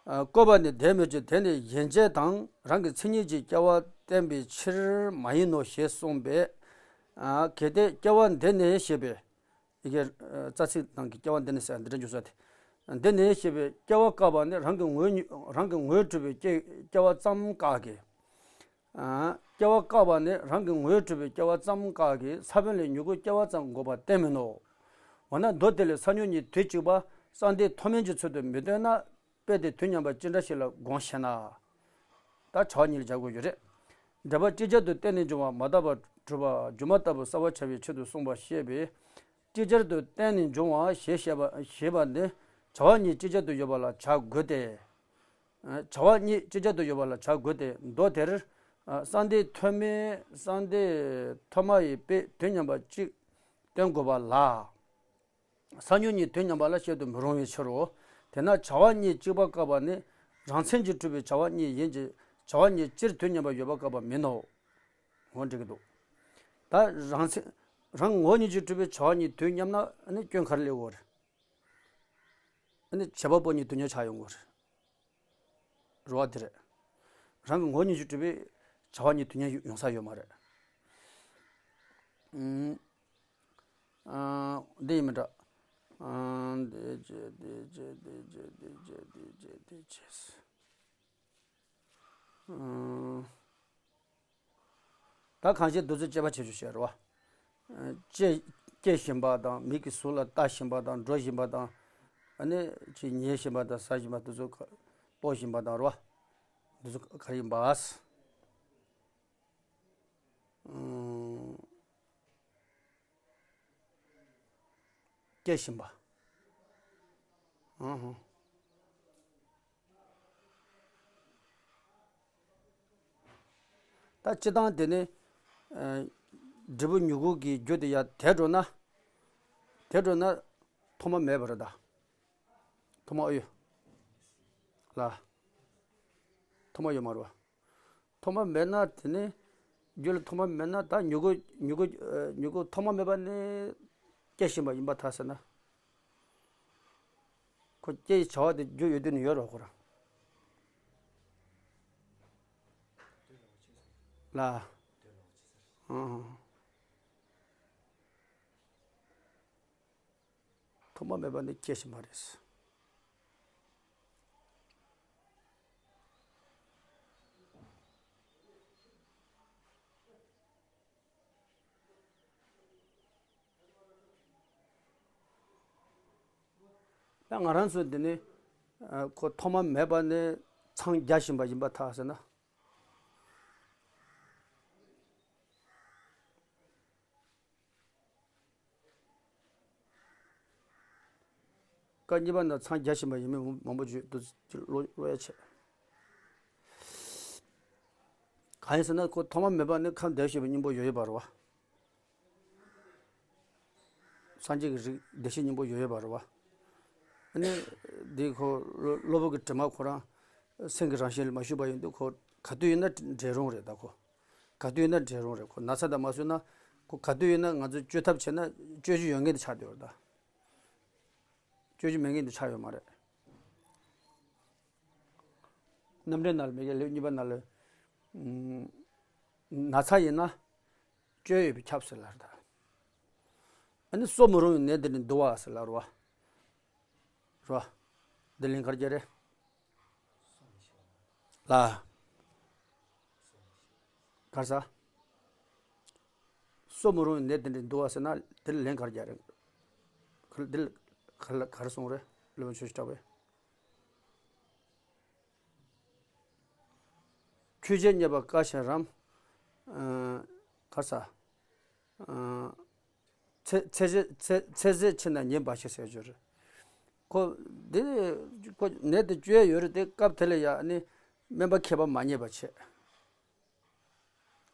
ཨ། བཀོད་པ་ནི་དེ་མོད་ཀྱི། དེ་ནི་ཡན་ཆད་དང་རང་གི་མཚན་ཉིད་ཀྱི་སྐྱེ་བ་བསྟན་པའི་ཕྱིར་མ་ཡིན་ནོ་ཞེས་གསུངས་པས། ཨ། གལ་ཏེ་སྐྱེ་བ་འདི་ནི་ཞེས་པས། ཡི་གེ། ཨ། རྩ་ཚིག་ནང་གི་སྐྱེ་བ་འདི་ནི་ཟེར་འདི་འདྲ་འཇུག་ས་དེ། འདི་ནི་ཞེས་པས་སྐྱེ་བ་བཀག་པ་ནི་རང་གི་ངོས་ཉིད། རང་གི་ངོས་གྲུབ་པའི་སྐྱེ་སྐྱེ་བ་ཙམ་བཀག་གི། ཨ། སྐྱེ་བ་བཀག་པ་ནི་རང་གི་ངོས་གྲུབ་པའི་སྐྱེ་བ་ཙམ་བཀག་གི། ས་བོན་ལས་མྱུ་གུ་སྐྱེ་བ་ཙམ་འགོག་པ་གཏན་མིན་ནོ། འོ་ན་མདོ་དེ་ལས་ས་མྱུག་གཉིས་དུས་གཅིག་པ་བསམ་གཏན་མཐོ་དམན་གྱི་ཚུལ་དུ་མི་སྟོན་ན། དཔེ་དེ་དུས་མཉམ་པ་ཅི་འདྲ་ཞིག་ལ་དགོངས་ཤེ་ན། ད་བྱ་བ་གཉིས་ལ་སྦྱར་དགོས་ཀྱི་རེད། འབྲེལ་པ་ཅིག་ཅར་དུ་བརྟེན་ནས་འབྱུང་བ་མ་དག་པར་གྲུབ་པ་སྒྱུ་མ་ལྟ་བུ་གསལ་བར་བྱ་བའི་ཆེད་དུ་གསུངས་པ་ཤེས་པས། ཅིག་ཅར་དུ་བརྟེན་ནས་འབྱུང་བ་ཞེས་བཤད་པ་ཞེས་པ་འདི་བྱ་བ་གཉིས་ཅིག་ཅར་དུ་ཡོད་པ་ལ་བྱ་དགོས་ཏེ། བྱ་བ་གཉིས་ཅིག་ཅར་དུ་ཡོད་པ་ལ་བྱ་དགོས་ཏེ། མདོ་དེར་བསམ་གཏན་མཐོ་དམན། བསམ་གཏན་མཐོ་དམན་ཡི་དཔེ་དུས་མཉམ་པ་གཅིག་སྟོན་དགོས་པ་ལ། ས་མྱུག་གཉིས་དུས་མཉམ་པ་ལ་བཤད་དུ་མི་རུང་བའི་ཕྱིར་རོ། དེས་ན་བྱ་བ་གཉིས་གཅིག་པ་བཀག་པ་ནི་རང་མཚན་གྱིས་གྲུབ་པའི་བྱ་བ་གཉིས་ཡིན་གྱི། བྱ་བ་གཉིས་སྤྱིར་དུས་མཉམ་པར་ཡོད་པ་བཀག་པ་མིན་ནོ། འོ་འགྲིག་གི་འདུག། ད་རང་མཚན། རང་ངོ་བོ་ཉིད་ཀྱིས་གྲུབ་པའི་བྱ་བ་གཉིས་དུས་མཉམ་ན་ནི་སྐྱོན་ག་རེ་སླེབས་ཡོད་རེད། ཨ་ནི་བྱེད་པ་པོ་གཉིས་དུས་མཉམ་ཆགས་ཡོང་གི་རེད། རེད་བ། དེ་རེད། རང་གི་ངོ་བོ་ཉིད་ཀྱིས་གྲུབ་པའི་བྱ་བ་གཉིས་དུས་མཉམ་ཡོང་ས་ཡོད་མ་རེད། ཨུམ། ཨ། འདི་ཡིན་མི་འདྲ། ཨ། འདི་བྱས། འདི་བྱས། འདི་བྱས། འདི་བྱས། འདི་བྱས། འདི་བྱས། ཨུམ། ད་གང་ཞིག་འདི་ཚོ་དཔྱད་པ་བྱེད་ཆོག་བཤད་རོ། ཨ། སྐྱེ་སྐྱེ་བཞིན་པ་དང་། མིག་གིས་གཟུགས་ལ་ལྟ་བཞིན་པ་དང་། འགྲོ་བཞིན་པ་དང་། ཨ་ནི་ཅིག་ཉལ་བཞིན་པ་དང་། ཟ་བཞིན་པ། འདི་ཚོ་ག་ལྟོགས་བཞིན་པ་དང་རོ། འདི་ཚོ་ག་རེ་ཡིན་པ། ཨུམ། སྐྱེ་བཞིན་པ། ཨ་ཧ། ད་སྤྱིར་བཏང་དེ་ནི། ཨ། འབྲས་བུ་མྱུ་གུ་གི་རྒྱུ་དེ་ཡར་དེད་འགྲོ་ན། དེད་འགྲོ་ན་ཐོག་མ་མེད་པ་རེད་ད། ཐོག་མ་ཨེ་ཡོད། ལ། ཐོག་མ་ཡོད་མ་རེད་བ། ཐོག་མ་མེད་ན་དེ་ནི། རྒྱུ་ལ་ཐོག་མ་མེད་ན་ད་མྱུ་གུ། མྱུ་གུ། ཨ། མྱུ་གུ་ཐོག་མ་མེད་པ་ནི་སྐྱེ་བཞིན་པ་ཡིན་པར་ཐལ་ཟེར་ན། ཁོ་སྐྱེ་ཡི་བྱ་བ་དེ་རྒྱུ་ཡོད་དུས་ནི་ཡོད་རེད་ཁོ་རང་། ལ། ཨང་། ཐོག་མ་མེད་པ་ནི་སྐྱེ་བཞིན་པ་རེད། ད་ང་རང་ཚོ་འདི་ནི། ཨ། ཁོ་ཐོག་མ་མེད་པ་ནས་འཚང་རྒྱ་བཞིན་པ་ཡིན་པར་ཐལ་ཟེར་ན། སྐབས་གཉིས་པ་ན་འཚང་རྒྱ་བཞིན་པ་ཡིན་མིན་མང་པོ་བརྗོད་འདུག་ཅེས་བློ་བློ་ཡ་ཆེ། གང་ཡིན་ཟེར་ན་ཁོ་ཐོག་མ་མེད་པ་ནི་ཁམས་བདེ་ཞེས་པའི་སྙིང་པོ་ཡོད་ཡོད་པ་རེད་བ། སངས་རྒྱས་ཀྱི་རིགས་བདེ་གཤེགས་སྙིང་པོ་ཡོད་ཡོད་པ་རེད་བ། ཨ་ནི་འདི་ཁོ་གློ་བུར་གྱི་དྲི་མ་ཁོ་རང་སེམས་ཀྱི་རང་བཞིན་ལ་མ་ཞུགས་པ་ཡིན་དུས་ཁོ་ག་དུས་ཡིན་ན་འབྲལ་རུང་རེད་ད་ཁོ། ག་དུས་ཡིན་ན་འབྲལ་རུང་རེད་ཁོ་ན་ཚ་དང་མ་བཟོས་ན་ཁོ་ག་དུས་ཡིན་ན་ང་ཚོས་བཅོས་ཐབས་བྱས་ན་བཅོས་རྒྱུ་ཡོད་མཁན་དེ་ཆགས་བསྡད་ཡོད་རེད་ད། བཅོས་རྒྱུ་མེད་མཁན་དེ་ཆགས་ཡོད་མ་རེད། རྣམ་འགྲེལ་ནང་ལ་མི་དགེ་ལེའུ་གཉིས་པ་ནང་ལ། ན་ཚ་ཡིན་ན། བཅོས་ཡོད་པས་ཁྱབ་ཟེར་ལབ་རེད་ད། ཨ་ནི་གསོ་མི་རུང་བའི་ནད་འདི་ནི་འདུལ་བ་ཟེར་ལབ་རེད་བ། རེད་བ། འདི་ལན་ག་རེ་རྒྱག་རེད། ལ། ག་རེ་ཟ། གསོ་མི་རུང་བའི་ནད་འདི་འདྲའི་འདུལ་བ་ཟེར་ན་འདིར་ལན་ག་རེ་རྒྱག་རེད། འདིར་ག་ལ་ག་རེ་གསུངས་རེད་སློབ་དཔོན་ཆོས་ཀྱི་གྲགས་པས། ཆོས་བརྒྱད་རྙེད་པ་དཀའ་ཞིང་རམ། ཨ། ག་རེ་ཟ། ཨ། ཚེ་ཚེ་ཚེ་ཚེ་ཟད་ཕྱིན་ན་ཉེས་འབའ་ཞིག་ཟེར་རྒྱུ་རེད། ཁོ་འདི་ཁོ་ནད་དེ་བཅོས་ཡ་ཡོད་རེད་དེ་སྐབས་དེ་ལ་ཡ་ནི་སྨན་པ་མཁས་པ་མ་རྙེད་པ་བྱས།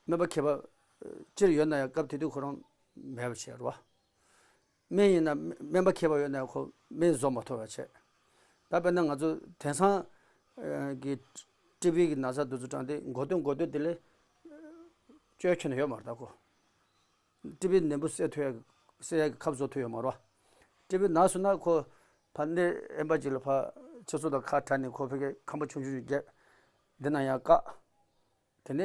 སྨན་པ་མཁས་པ་སྤྱིར་ཡོད་ན་ཡང་སྐབས་དེ་དུས་ཁོ་རང་མེད་པ་བྱས་རེད་བ། སྨན་ཡིན་ན་སྨན་པ་མཁས་པ་ཡོད་ན་ཡང་ཁོ་སྨན་བཟོ་མ་ཐུབ་པ་བྱས། ད་དཔེར་ན་ང་ཚོ་དེང་སང་གི་ཊི་བི་གི་ན་ཚ་དེ་ཚོ་དྲངས་ཏེ་འགོ་སྟོད་འགོ་སྟོད་དེ་ལས་བཅོས་ཁྱོན་ནས་ཡོད་མ་རེད་ད་ཁོ། ཊི་བི་ནད་འབུ་བསད་ཐུབ་ཡ་བསད་ཡ་གི་ཁབ་བཟོ་ཐུབ་ཡོད་མ་རེད་བ། ཊི་བི་ན་སོང་ན་ཁོ་ཕར་ནད་ཨེམ་པ་ཅིག་ལ་ཕར་ཚེ་སྲོག་དང་ཁ་བྲལ་ནས་ཁོ་ཕ་གིའི་ཁང་པ་ཆུང་ཆུང་ཞིག་བརྒྱབ། འདི་ན་ཡང་བཀག་དེ་ནས་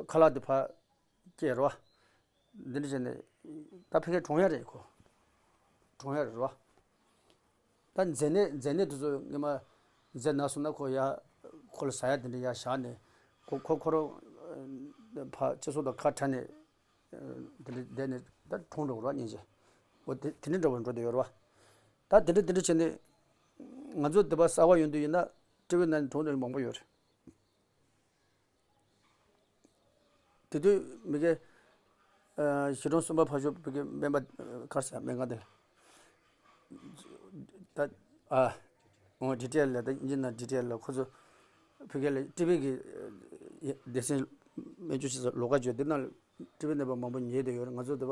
ཁ་ལག་དེ་ཕར་སྐྱེལ་རོ། འདི་འདྲ་བྱས་ནས་ད་ཕ་གིར་གྲོངས་ཡ་རེད་ཁོ། གྲོངས་ཡ་རེད་རོ། ད་མཛེ་ནད་མཛེ་ནད་དེ་ཚོ་སྔོན་མ་མཛེ་ན་སོང་ན་ཁོ་ཡ་ཁོ་ལ་ཟ་ཡ་དེ་འདྲ་ཡ་བཞག་ནས་ཁོ་ཁོ་ཁོ་རང་ཕར་སྤྱི་ཚོགས་དང་ཁ་བྲལ་ནས་དེ་འདྲ་བསྡད་ནས་ད་གྲོངས་འགྲོ་རོ་སྙིང་རྗེ། འོ་དེ་དེ་འདྲ་འདྲ་བོ་འགྲོ་བསྡད་ཡོད་རོ། ད་དེ་འདྲ་དེ་འདྲ་བྱས་ནས་ང་ཚོ་འདི་པ་གསར་པ་ཡོང་དུས་ཡིན་ན་ཊི་བི་ནང་གྲོངས་འདོད་མང་པོ་ཡོད་རེད། དེ་དུས་མི་དགེ་ཨ་གཞིས་གྲོང་གསུམ་པ་ཕ་ཤོ་ཕ་གི་སྨན་པ་ཨ་གར་ས་སྨན་ཁང་དེ་ད་ཨ་འོ་ཌི་ཊི་ཨེལ་ལ་ད་དབྱིན་ཇི་ནང་ཌི་ཊི་ཨེལ་ལ་ཁོ་ཚོ་ཕ་གི་ལ་ཊི་བི་གི་ཨ་སྡེ་ཚན་སྨན་བཅོས་བྱེད་ས་ལོགས་ཀ་བརྗོད་དེ་ནང་ཊི་བི་ནད་པ་མང་པོ་ཉལ་བསྡད་ཡོད་རེད། ང་ཚོ་འདི་པ་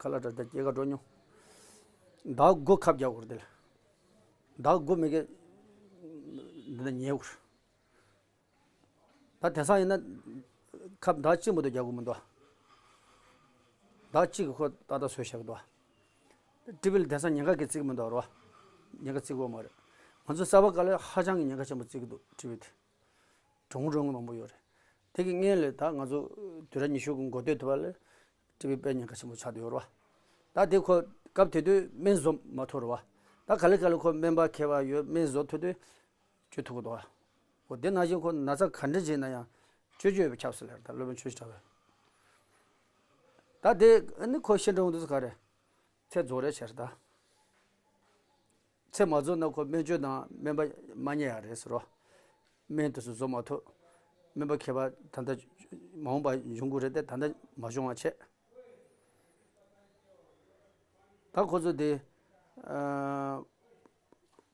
ཁ་ལག་འདྲ་ད་སྐྱེལ་ག་འགྲོ་མྱོང་། ཟླ་དགུ་ཁབ་རྒྱག་དགོས་རེད་དེ་ལ། ཟླ་དགུ་མི་དགེ་འདི་ན་ཉལ་དགོས་རེད། ད་དེང་སང་ཡིན་ན་ཁབ་ཟླ་གཅིག་མ་གཏོགས་རྒྱག་གི་མི་འདུག་ཟླ་གཅིག་གི་ཁོ་ཏག་ཏག་བཟོས་བཞག་གི་འདུག་ཊི་བི་ལ་དེང་སང་ཉེན་ཁ་གི་བརྩི་གི་མི་འདུག་རེད་བ། ཉེན་ཁ་བརྩི་གི་ཡོད་མ་རེད། ང་ཚོ་གསར་པ་སྒང་ལ་ཧ་ཅང་གི་ཉེན་ཁ་ཆེན་པོ་བརྩི་གི་འདུག་ཊི་བི་དེ། གྲུང་གྲུང་གི་མང་པོ་ཡོད་རེད། དེ་གི་སྔོན་ལ་ད་ང་ཚོ་དུས་རབས་ཉི་ཤུ་གི་འགོ་སྟོད་དུ་བ་ལ་ཊི་བི་དཔེ་ཉེན་ཁ་ཆེན་པོ་ཆགས་བསྡད་ཡོད་རེད་བ། ད་དེ་ཁོ་སྐབས་དེ་དུས་སྨན་བཟོ་མ་ཐུབ་རེད་བ། ད་ག་ལེ་ག་ལེ་ཁོ་སྨན་པ་མཁས་པ་ཡོད་སྨན་བཟོ་ཐུབ་དུས། བཅོས་ཐུབ་ཀྱི་འདུག་བ། འོ་དེ་ནང་བཞིན་ཁོ་ན་ཚ་ག་འདྲ་ཅིག་ན་ཡང་བཅོས་བཅོས་པའི་ཁྱབ་སུ་ལེར་ད་སློབ་དཔོན་ཆོས་ཀྱི་གྲགས་པས། ད་དེ་ཨ་ནི་ཁོ་ཤི་འགྲོ་འདུག་ག་རེ། ཚེ་རྫོགས་རེ་བྱས་ད། ཚེ་མ་རྫོགས་ན་ཁོ་སྨན་བཅོས་དང་སྨན་པ་མ་རྙེད་ཡ་རེད་ཟེར་རོ། སྨན་དེ་ཚོ་བཟོ་མ་ཐུབ། སྨན་པ་མཁས་པ་ད་ལྟ་མ་འོངས་པ་འབྱུང་དགོས་རེད་དེ་ད་ལྟ་མ་བྱུང་བ་བྱས། ད་ཁོ་ཚོ་དེ། ཨ།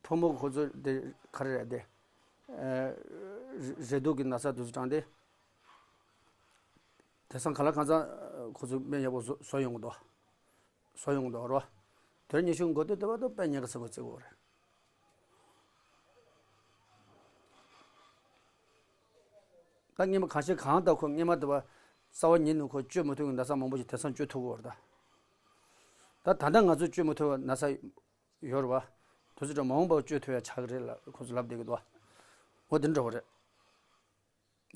ཕོ་མོ་ཁོ་ཚོ་དེ་ག་རེ་རེད་དེ། ཨ། རེ་རེ་དོགས་ཀྱི་ན་ཚ་དེ་ཚོ་དྲངས་ཏེ། དེང་སང་ག་ལ་གང་འཚམ་ཁོ་ཚོ་སྨན་ཡག་པོ་བཟོ་བཟོ་ཡོང་གི་འདུག་བཟོ་ཡོང་གི་འདུག་རོ། དེ་ཉི་ཤུ་འགོ་སྟོད་དེ་བར་དུ་དཔེ་ཉེན་ཁ་ཚ་པོ་བརྩི་དགོས་རེད། ད་སྔོན་མ་གང་ཤེས་གང་ལྟར་ཁོ་སྔོན་མ་དེ་བ་རྩ་བ་ཉིད་ནས་ཁོ་བཅོས་མ་ཐུབ་ཀྱི་ན་ཚ་མང་པོ་ཞིག་དེང་སང་བཅོས་ཐུབ་ཀྱི་ཡོད་རེད་ད། ད་ད་ལྟ་ང་ཚོ་བཅོས་མ་ཐུབ་པ་ན་ཚ་ཡོད་རེད་བ། དུས་ཚོད་མ་འོངས་པར་བཅོས་ཐུབ་ཡ་ཆགས་ཀྱི་རེད་ལ་ཁོ་ཚོ་ལབ་བསྡད་ཀྱི་འདུག་བ། འོ་དེ་འདྲ་བ་རེད།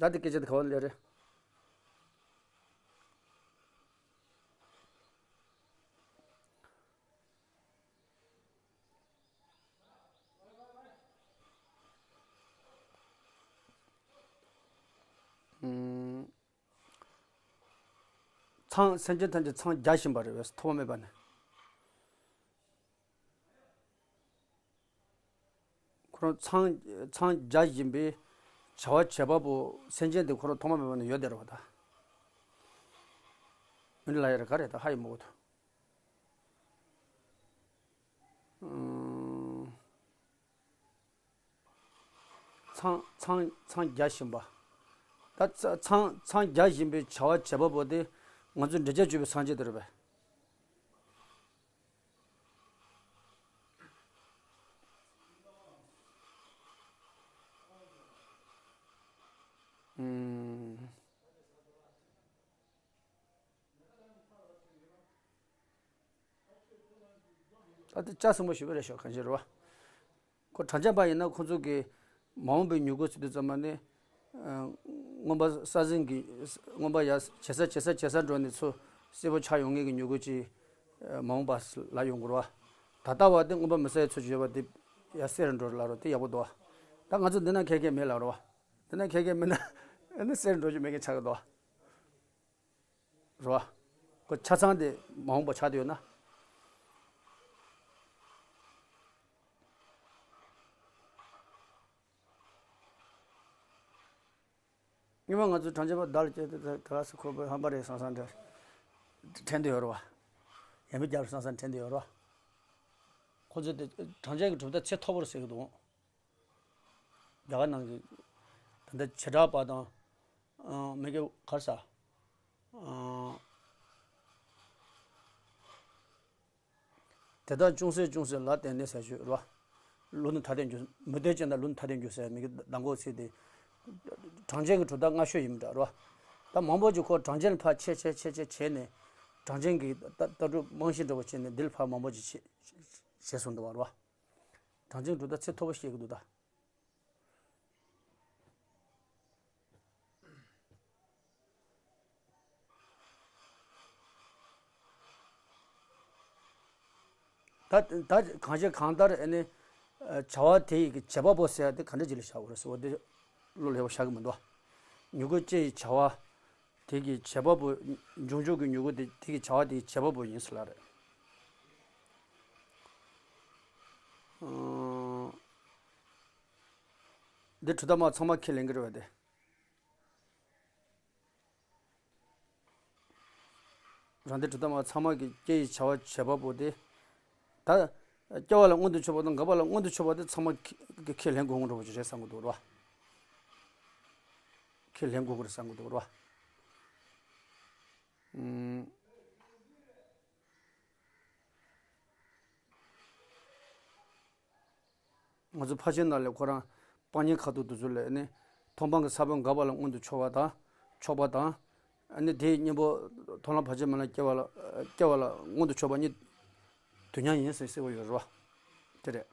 ད་དེ་སྐད་ཆ་དེ་ག་བ་ལས་རེད། ཨུམ། འཚང་སེམས་ཅན་ཐམས་ཅད་འཚང་རྒྱ་བཞིན་པ་རེད་བས་ཐོག་མ་མེད་པ་ནས། ཁོ་རང་འཚང་འཚང་རྒྱ་བཞིན་པའི་བྱ་བ་བྱེད་པ་པོ་སེམས་ཅན་དེ་ཁོ་རང་ཐོག་མ་མེད་པ་ནས་ཡོད་བསྡད་རེད་བ་ད། མི་ལ་ཡ་རེ་ག་རེ་ད་ཧ་ཡི་མོ་གོ་ཐུ། འཚང་འཚང་འཚང་རྒྱ་བཞིན་པ། ད་ཚ་འཚང་འཚང་རྒྱ་བཞིན་པའི་བྱ་བ་བྱེད་པ་པོ་དེ་ང་ཚོ་འབྲས་བུ་སྤྱོད་པའི་སངས་རྒྱས་དེ་རེད་པས། ཨུམ། ད་ལྟ་ལྕགས་ཟིན་པོ་ཞུ་བ་རེད་ཤག་གང་ཞིག་རེད་བ། ཁོ་གྲངས་ཅན་པ་ཡིན་ན་ཁོ་ཚོ་གི་མ་འོངས་པའི་མྱུ་གུ་ཟེར་དུས་ཙམ་པ་ནི། ཨ། མངོན་པ་ས་ཟིན་གྱི། མངོན་པ་ཡར་ཇེ་སྲ་ཇེ་སྲ་ཇེ་སྲ་འགྲོ་ནས་ཚུར་སེར་པོ་ཆགས་ཡོང་མཁན་གྱི་མྱུ་གུ་ཅིག་ཨ། མ་འོངས་པ་ལ་ཡོང་དགོས་རེད་བ། ད་ལྟ་བ་དེ་མངོན་པ་མི་གསལ་བའི་ཚོད་ཅིག་ཡོད་པ་དེ་ཡར་སེར་འགྲོ་ལ་རོ་དེ་ཡག་པོ་འདུག་བ། ད་ང་ཚོ་འདི་ན་ཁེ་ཁེ་མེད་ལ་རོ་བ། འདི་ན་ཁེ་ཁེ་མེད་ན་ཨ་ནི་སེར་འགྲོ་རྒྱུ་མེད་མཁན་ཆགས་ཀྱི་འདུག་བ། རེད་བ། ཁོ་ཆ་ཚང་དེ་མ་འོངས་པ་ཆགས་བསྡད་ཡོད་ན། སྔོན་མ་ང་ཚོ་གྲངས་ཅན་པ་བརྡ་ལ་སྐྱེས་ཏེ་དེ་ག་སེ་ཁོ་པའི་ཧམ་པ་རེད་བསམ་བསམ་དེ་དྲན་དུ་ཡོད་རེད་བ། ཡ་མི་རྒྱབ་བསམ་བསམ་དྲན་དུ་ཡོད་རེད་བ། ཁོ་ཚོས་དེ་གྲངས་ཅན་གྱི་གྲུབ་མཐའ་ཚད་མཐོ་པོར་ཟེར་གྱི་འདུག་རྒྱ་གར་ནང་གི་ད་ལྟ་བྱེ་བྲག་པ་དང་། ཨང་། མི་དགེ་གར་ས། ཨང་། དེ་དག་ཅུང་ཟད་ཅུང་ཟད་ལ་བརྟེན་ནས་ཟེར་ཞུ་རོ། ལུགས་ནི་ཐ་དད་འགྱུར། མུ་སྟེགས་ཅན་དག་ལུགས་ནི་ཐ་དད་འགྱུར་ཟེར་མི་དགེ་གདམས་སྐོར་ཚིག་དེ། གྲངས་ཅན་གྱི་གྲུབ་མཐའ་སྔ་ཤོས་ཡིན་པ་འདྲ་རོ། ད་མང་པོ་ཅིག་ཁོ་གྲངས་ཅན་ལ་ཕར་ཆེ་ཆེ་ཆེ་ཆེ་བྱས་ནས། གྲངས་ཅན་གྱི་ལྟ་ལྟ་གྲུབ་རྨང་གཞི་འདྲ་བོ་བྱས་ནས་འདི་ལ་ཕར་མང་པོ་ཅིག་བྱས་བྱས་སོང་འདུག་བ་རོ། གྲངས་ཅན་གྲུབ་མཐའ་ཚད་མཐོ་པོ་བཤད་ཀྱི་འདུག་ད། ད་ད་གང་ཞིག་གང་ལྟར་ཨ་ནི། བྱ་བ་དེ་ཡི་གི་བྱེད་པ་པོ་ཟེར་ཡ་དེ་ག་འདྲ་ཅིག་ལ་བཞག་དགོས་རེད་ཟེར་བ་དེ་བློ་ལ་ཡག་པོ་བཞག་གི་མི་འདུག་མྱུ་གུ་སྐྱེ་ཡི་བྱ་བ་དེ་གི་བྱེད་པ་པོ། འབྱུང་འཇུག་གི་མྱུ་གུ་དེ་དེ་གི་བྱ་བ་དེ་གི་བྱེད་པ་པོ་ཡིན་ཟེར་ལ་རེད། འདི་གྲུབ་མཐའ་མ་ཚང་མ་ཁས་ལེན་གྱི་རེད་བ་དེ། རང་སྡེ་གྲུབ་མཐའ་མ་ཚང་མ་གི་སྐྱེ་ཡི་བྱ་བ་བྱེད་པ་པོ་དེ། ད་སྐྱེ་བ་ལ་མངོན་དུ་ཕྱོགས་པ་དང་འགག་པ་ལ་མངོན་དུ་ཕྱོགས་པ་དེ་ཚང་མ་གི་ཁས་ལེན་དགོས་འགྲོ་བ་ཅིག་རེད་བསམ་གི་འདུག་ར། ཁས་ལེན་དགོས་ཀྱི་རེད་བསམ་གི་འདུག་ར། ཨུམ། ང་ཚོ་ཕར་ཕྱིན་ནང་ལས་ཁོ་རང་སྤང་གཉེན་ཁ་ཐུག་དེ་ཚོ་ལས་ནི། མཐོང་སྤང་གི་ས་བོན་འགག་པ་ལ་མངོན་དུ་ཕྱོགས་པ་དང་། ཕྱོགས་པ་དང་། ཨ་ནི་དེའི་གཉེན་པོ་མཐོང་ལམ་བར་ཆད་མེད་ལམ་སྐྱེ་བ་ལ། སྐྱེ་བ་ལ་མངོན་དུ་ཕྱོགས་པ་གཉིས་དུས་མཉམ་ཡིན་ཟེར་ཟེར་བ་ཡོད་རེད་བ། དེ་རེད།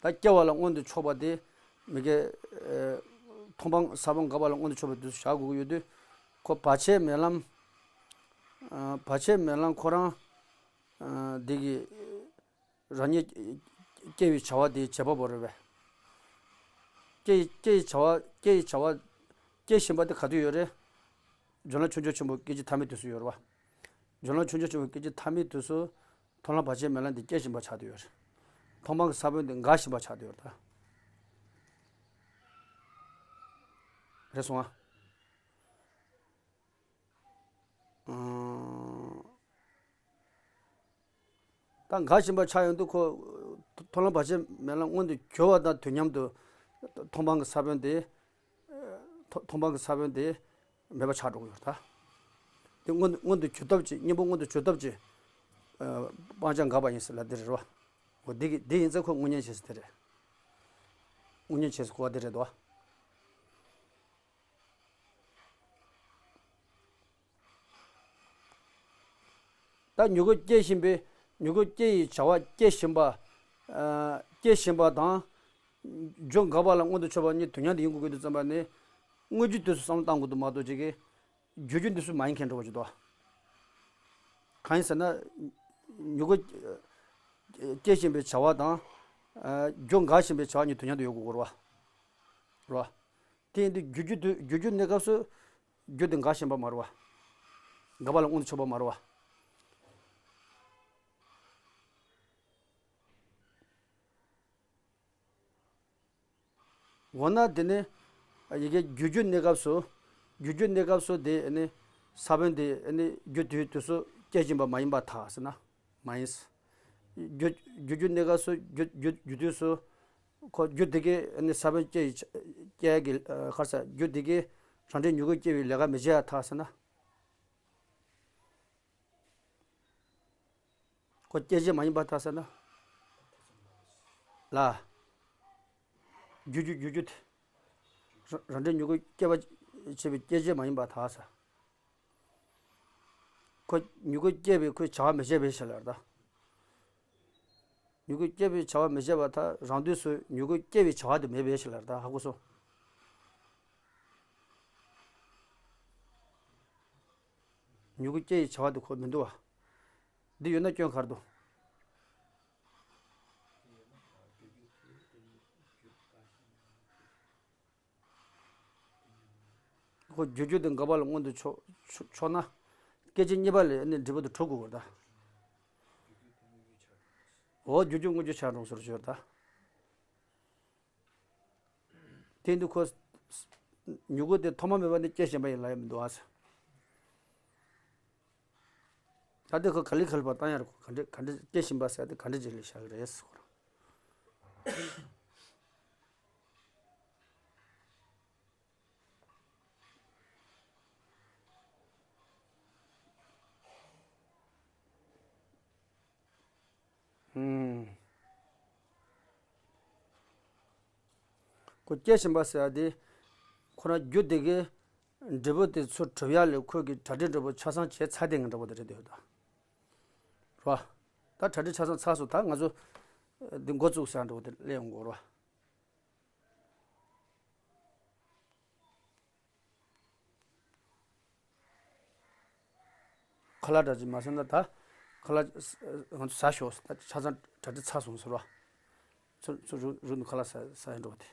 ད་སྐྱེ་བ་ལ་མངོན་དུ་ཕྱོགས་པ་དེ་མི་དགེ། ཨ། མཐོང་སྤང་ས་བོན་འགག་པ་ལ་མངོན་དུ་ཕྱོགས་པ་དེ་ཚོ་བཞག་དགོས་ཀྱི་ཡོད་དུས། ཁོ་བར་ཆད་མེད་ལམ། ཨ། བར་ཆད་མེད་ལམ་ཁོ་རང་། ཨ། འདི་གི། རང་ཉིད་སྐྱེ་བའི་བྱ་བ་དེའི་བྱེད་པ་པོ་རེད་པས། སྐྱེ་ཡི་སྐྱེ་ཡི་བྱ་བ། སྐྱེ་ཡི་བྱ་བ། སྐྱེ་བཞིན་པ་དེ་ག་དུས་ཡོད་རེད། འབྱོར་ལམ་ཆུང་ཆུང་ཆེན་པོ་སྐད་ཅིག་ཐ་མའི་དུས་སུ་ཡོད་རེད་བ། འབྱོར་ལམ་ཆུང་ཆུང་ཆེན་པོ་སྐད་ཅིག་ཐ་མའི་དུས་སུ། མཐོང་ལམ་བར་ཆད་མེད་ལམ་དེ་སྐྱེ་བཞིན་པ་ཆགས་བསྡད་ཡོད་རེད། མཐོང་སྤང་གི་ས་བོན་དེ་འགག་བཞིན་པ་ཆགས་བསྡད་ཡོད་རེད་ད། རེད་སོང་ཨ། ཨང་། ད་འགག་བཞིན་པ་ཆགས་ཡོང་དུས་ཁོ། མཐོང་ལམ་བར་ཆད་མེད་ལམ་མངོན་དུ་གྱུར་བ་དང་དུས་མཉམ་དུ། མཐོང་སྤང་གི་ས་བོན་དེ། མཐོ་མཐོང་སྤང་གི་ས་བོན་དེ་མེད་པ་ཆགས་འགྲོ་གི་ཡོད་རེད་ད། དེ་མངོན་མངོན་དུ་གྱུར་སྟབས་ཀྱིས། གཉེན་པོ་མངོན་དུ་གྱུར་སྟབས་ཀྱིས། ཨ། སྤང་བྱ་འགགས་པ་ཡིན་ཟེར་ལབ་དེ་རེད་བ། འོ་འདི་གི་འདི་ཡིན་ཙང་ཁོ་དངོས་གཉེན་བྱེད་ཟེར་དེ་རེད། དངོས་གཉེན་བྱེད་ཟེར་གོ་བ་དེ་རེད་དོ། ད་མྱུ་གུ་སྐྱེ་བཞིན་པའི། མྱུ་གུ་སྐྱེ་ཡི་བྱ་བ་སྐྱེ་བཞིན་པ། ཨ། སྐྱེ་བཞིན་པ་དང་། རྒྱུ་འགག་པ་ལ་མངོན་དུ་ཕྱོགས་པ་གཉིས་དུས་མཉམ་དུ་ཡིན་དགོས་ཀྱི་འདུག་བསམ་པ་ནི། དངོས་རྒྱུ་དུས་སུ་བསམ་བློ་བཏང་དགོས་འདུག་མ་གཏོགས་ཅིག་གི། བརྗོད་རྒྱུ་འདི་ཚོ་མ་ཡིན་མཁན་འདྲ་བོ་ཅིག་འདུག་གང་ཡིན་ཟེར་ན། མྱུ་གུ་སྐྱེ་བཞིན་པའི་བྱ་བ་དང་། ཨ། རྒྱུ་འགག་བཞིན་པའི་བྱ་བ་གཉིས་དུས་མཉམ་དུ་ཡོད་དགོས་ཀྱི་རེད་བ། རེད་བ། དེ་ཡིན་དུས་བརྗོད་རྒྱུ་དུས། བརྗོད་རྒྱུ་གནས་སྐབས་སུ་རྒྱུ་དེ་འགག་བཞིན་པ་མ་རེད་བ། འགག་པ་ལ་མངོན་དུ་ཕྱོགས་པ་མ་རེད་བ། འོ་ན་དེ་ནི་ཡི་གེ་བརྗོད་རྒྱུ་གནས་སྐབས་སུ། བརྗོད་རྒྱུ་གནས་སྐབས་སུ་དེ་ནི་ས་བོན་དེ་ནི་རྒྱུ་དུས་དུས་སུ་སྐྱེ་བཞིན་པ་མ་ཡིན་པར་ཐལ་ཟེར་ན། མ་ཡིན། བརྗོད་བརྗོད་རྒྱུ་གནས་སྐབས་སུ། རྒྱུ་རྒྱུ་རྒྱུ་དུས་སུ། ཁོ་རྒྱུ་དེ་གས་ནི་ས་བོན་སྐྱེ་ཡི་ཆ་སྐྱེ་གི་ཁར་ས་རྒྱུ་དེ་གས་རང་འབྲས་མྱུ་གུ་སྐྱེ་བའི་ལས་ཀ་མི་བྱེད་ཡ་ཐག་ཟེར་ན། ཁོ་སྐྱེད་བྱེད་མ་ཡིན་པ་ཐག་ཟེར་ན། ལ། རྒྱུ་རྒྱུ་རྒྱུ་རྒྱུ་དེ། རང་རང་འབྲས་མྱུ་གུ་སྐྱེ་བ་བྱེད་པའི་སྐྱེད་བྱེད་མ་ཡིན་པ་ཐག་ཟེར། ཁོ་མྱུ་གུ་སྐྱེ་བའི་ཁོའི་བྱ་བ་མི་བྱེད་པའི་ཕྱིར་ལ་རེད་ད། མྱུ་གུ་སྐྱེ་བའི་བྱ་བ་མི་བྱེད་པ་ཐག་རང་དུས་སུ་མྱུ་གུ་སྐྱེ་བའི་བྱ་བ་དེ་མེད་པའི་ཕྱིར་ལ་རེད་ད། ཧ་གོ་སོང་། མྱུ་གུ་སྐྱེ་ཡི་བྱ་བ་དེ་ཁོ་མི་འདུག་བ། འདི་ཡོད་ན་སྐྱོན་ག་རེ་འདུག་ཁོ་རྒྱུ་རྒྱུ་དེ་འགག་པ་ལ་མངོན་དུ་ཕྱོགས་ཕྱོགས་ཕྱོགས་ན། སྐད་ཅིག་གཉིས་པ་ལས་ནི་འབྲས་བུ་དེ་གྲུབ་དགོས་པར་ད། འོ་རྒྱུ་རྒྱུ་དངོས་རྒྱུ་ཆ་འགྲོ་ཟེར་ཞོར་ད། དེ་འདི་ཁོ། མྱུ་གུ་དེ་ཐོག་མ་མེད་པ་ནས་སྐྱེ་བཞིན་པ་ཡིན་ལ་ཡང་མི་འདུག་ཨ་ཟེར། ད་ལྟ་ཁོ་ག་ལེ་ག་ལེ་བར་བཏང་ཡ་རེད། ཁོ་ག་འདྲ་ག་འདྲ་སྐྱེ་བཞིན་པ་ཟེར་ཡ་དེ་ག་འདྲ་ཅིག་ལ་བཞག་གི་རེད་ཟེར་ཁོ་རང་། ཨུམ། ཁོ་སྐྱེ་བཞིན་པ་ཟེར་ཡ་དེ། ཁོ་རང་རྒྱུ་དེ་གའི་འབྲས་བུ་དེ་ཚུར་གྲུབ་ཡ་ལས་ཁོས་ཀྱི་གྲ་སྒྲིག་འདྲ་པོ་ཆ་ཚང་བྱས་ཚར་དེ་ངན་འདྲ་པོ་དེ་རེད་འདོད་ད། རོ། ད་གྲ་སྒྲིག་ཆ་ཚང་ཚར་སོང་། ད་ང་ཚོ་འདི་འགོ་བཙུགས་ཟེར་འདྲ་པོ་དེ་སླེབས་ཡོང་གོ་རོ། ཁ་ལག་འདྲ་ཅིག་མ་ཟ་ན་ད། ཁ་ལག་ང་ཚོ་ཟ་ཤོག་ད་ཆ་ཚང་གྲ་སྒྲིག་ཚར་སོང་ཟེར་བ། ཚུར་ཚུར་རུ་རུ་ནས་ཁ་ལག་ཟ་ཟ་ཡ་འགྲོ་བ་དེ།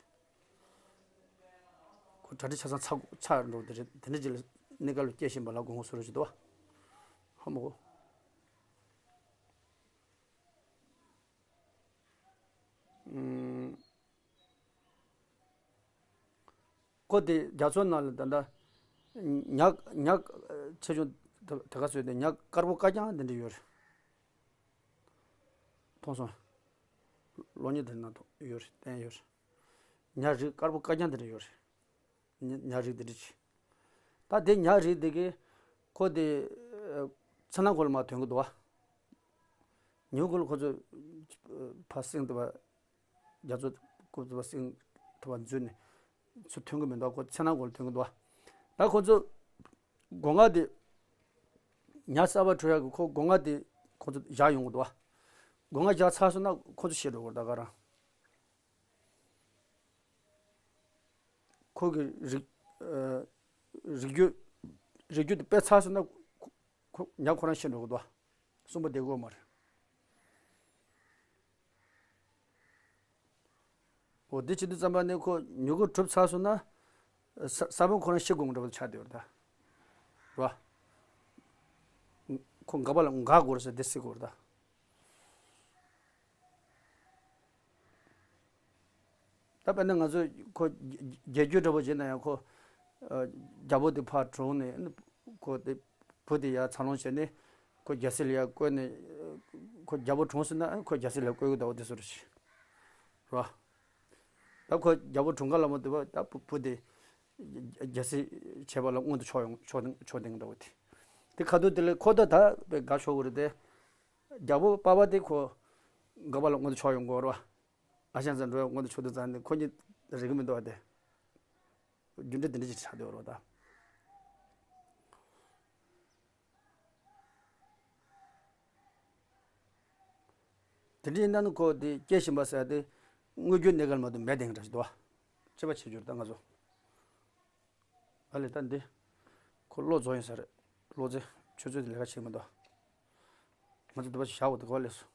ཁོ་གྲ་སྒྲིག་ཆ་ཚང་ཚར་ཚར་འགྲོ་བ་དེ་རེད། དེ་འདྲ་ཅིག་ལ་གནས་སྐབས་ལ་སྐྱེ་བཞིན་པ་ལ་དགོངས་སུ་རུ་ཅིག་འདུག་བ། ཧ་མ་གོ། ཨུམ། ཁོ་དེ་རྒྱ་མཚོ་ནང་ལ་ད་ལྟ་ཉ་ཉ་ཆེ་ཆུང་དེ་དེ་ག་ཚོད་དེ་ཉ་དཀར་པོ་དཀར་རྐྱང་དེ་འདྲ་ཡོད་རེད། མཐོང་སོང་། གློག་བརྙན་དེ་ནང་དུ་ཡོད་རེད། བསྟན་ཡོད་རེད། ཉ་རིགས་དཀར་པོ་དཀར་རྐྱང་དེ་འདྲ་ཡོད་རེད། ཉ་ཉ་རིགས་དེ་འདྲ་ཅིག་ད་དེ་ཉ་རིགས་དེ་གི་ཁོ་དེ་ཚེ་ནང་གོ་ལ་མར་ཐོན་གི་འདུག་བ། ཉོ་གོ་ལ་ཁོ་ཚོ་ཕར་སེང་དུ་བ། རྒྱ་མཚོ་ཀུབ་ཏུ་བ་སེང་དུ་བ་འཛུལ་ནས་ཚུར་ཐོན་གི་མི་འདུག་ཁོ་ཚེ་ནང་གོ་ལ་ཐོན་གི་འདུག་ད་ཁོ་ཚོ་སྒོ་ང་དེ་ཉ་གསར་པ་འཕྲོད་ཡག་གི་ཁོ་སྒོ་ང་དེ་ཁོ་ཚོ་བཞག་ཡོང་གི་འདུག་སྒོ་ང་བཞག་ཚར་སོང་ན་ཁོ་ཚོ་ཤི་འགྲོ་གི་རེད། ད་ག་རང་ཁོ་གི་རིགས་རིགས་རྒྱུད་རིགས་རྒྱུད་དེ་སྤེལ་ཚར་སོང་ན་ཁོ་ཁོ་ཉ་ཁོ་རང་ཤི་འགྲོ་གི་འདུག་གསུམ་པོ་བསྡད་དགོས་མ་རེད། འོ་དེ་བྱེད་དུས་ཙམ་པ་ནས་ཁོ་མྱུ་གུ་གྲུབ་ཚར་སོང་ན། ས་ས་བོན་ཁོ་རང་ཤི་དགོས་འདྲ་པོ་ཆགས་བསྡད་ཡོད་རེད་ད། རེད་བ། ཁོ་འགག་པ་ལ་འགག་དགོས་རེད་ཟེར་དེ་ཟེར་དགོས་རེད་ད། ད་དཔེར་ན་ང་ཚོ་ཁོ་རྒྱལ་རྒྱུད་འདྲ་པོ་བྱས་ན་ཡང་ཁོ། རྒྱལ་པོ་དེ་ཕར་གྲོངས་ནས་ཁོ་དེ་བུ་དེ་ཡར་འཚར་ལོངས་བྱས་ནས་ཁོ་རྒྱལ་སྲིད་ལ་ཡར་བསྐོས་ནས་ཁོ་རྒྱལ་པོ་གྲོངས་ཟིན་ན་ཁོ་རྒྱལ་སྲིད་ལ་བསྐོས་གི་འདུག་བ་དེ་ཚོ་རེད། རེད་བ། ད་ཁོ་རྒྱལ་པོ་གྲོངས་ག་ལ་མོ་དེ་བ་ད་བུ་བུ་དེ་རྒྱལ་སྲིད་བྱས་པ་ལ་མངོན་དུ་ཕྱོགས་ཡོང་ཕྱོགས་ཕྱོགས་དེ་འདྲ་བ་དེ། དེ་ཁ་ཐུག་དེ་ལས་ཁོ་ད་ད་དཔེ་དགའ་ཤོར་གི་རེད་དེ། རྒྱལ་པོ་པ་ཕ་དེ་ཁོ་འགག་པ་ལ་མངོན་དུ་ཕྱོགས་ཡོང་གི་རེད་བ། ཨ་ཞང་ཚ་འགྲོ་ཡ་མངོན་དུ་ཕྱོགས་དུས་ཙང་ནས་ཁོ་གཉིས་རེག་གི་མི་འདུག་བ་དེ། རྒྱུ་འབྲས་དེ་འདྲ་ཅིག་ཆགས་བསྡད་ཡོད་རེད་ད། དེ་འདྲ་ཡིན་ན་ནི་ཁོ་དེ་སྐྱེ་བཞིན་པ་ཟེར་དེ་དངོས་བརྒྱུད་གནས་སྐབས་མ་གཏོགས་མེད་དེ་འདྲ་ཞིག་འདུག་བ། ཅི་བ་བྱེད་རྒྱུ་རེད་ད་ང་ཚོ། ཨ་ལས་ད་འདི། ཁོ་བློ་རྫོགས་ཡིན་ས་རེད། བློ་རྫོགས་ཆུ་ཚོད་དེ་ལས་ཀ་བྱེད་མི་འདུག་ང་ཚོ་འདི་བ་ཞིག་བཞག་འོ་དེ་ག་བ་སླེབས་སོང་།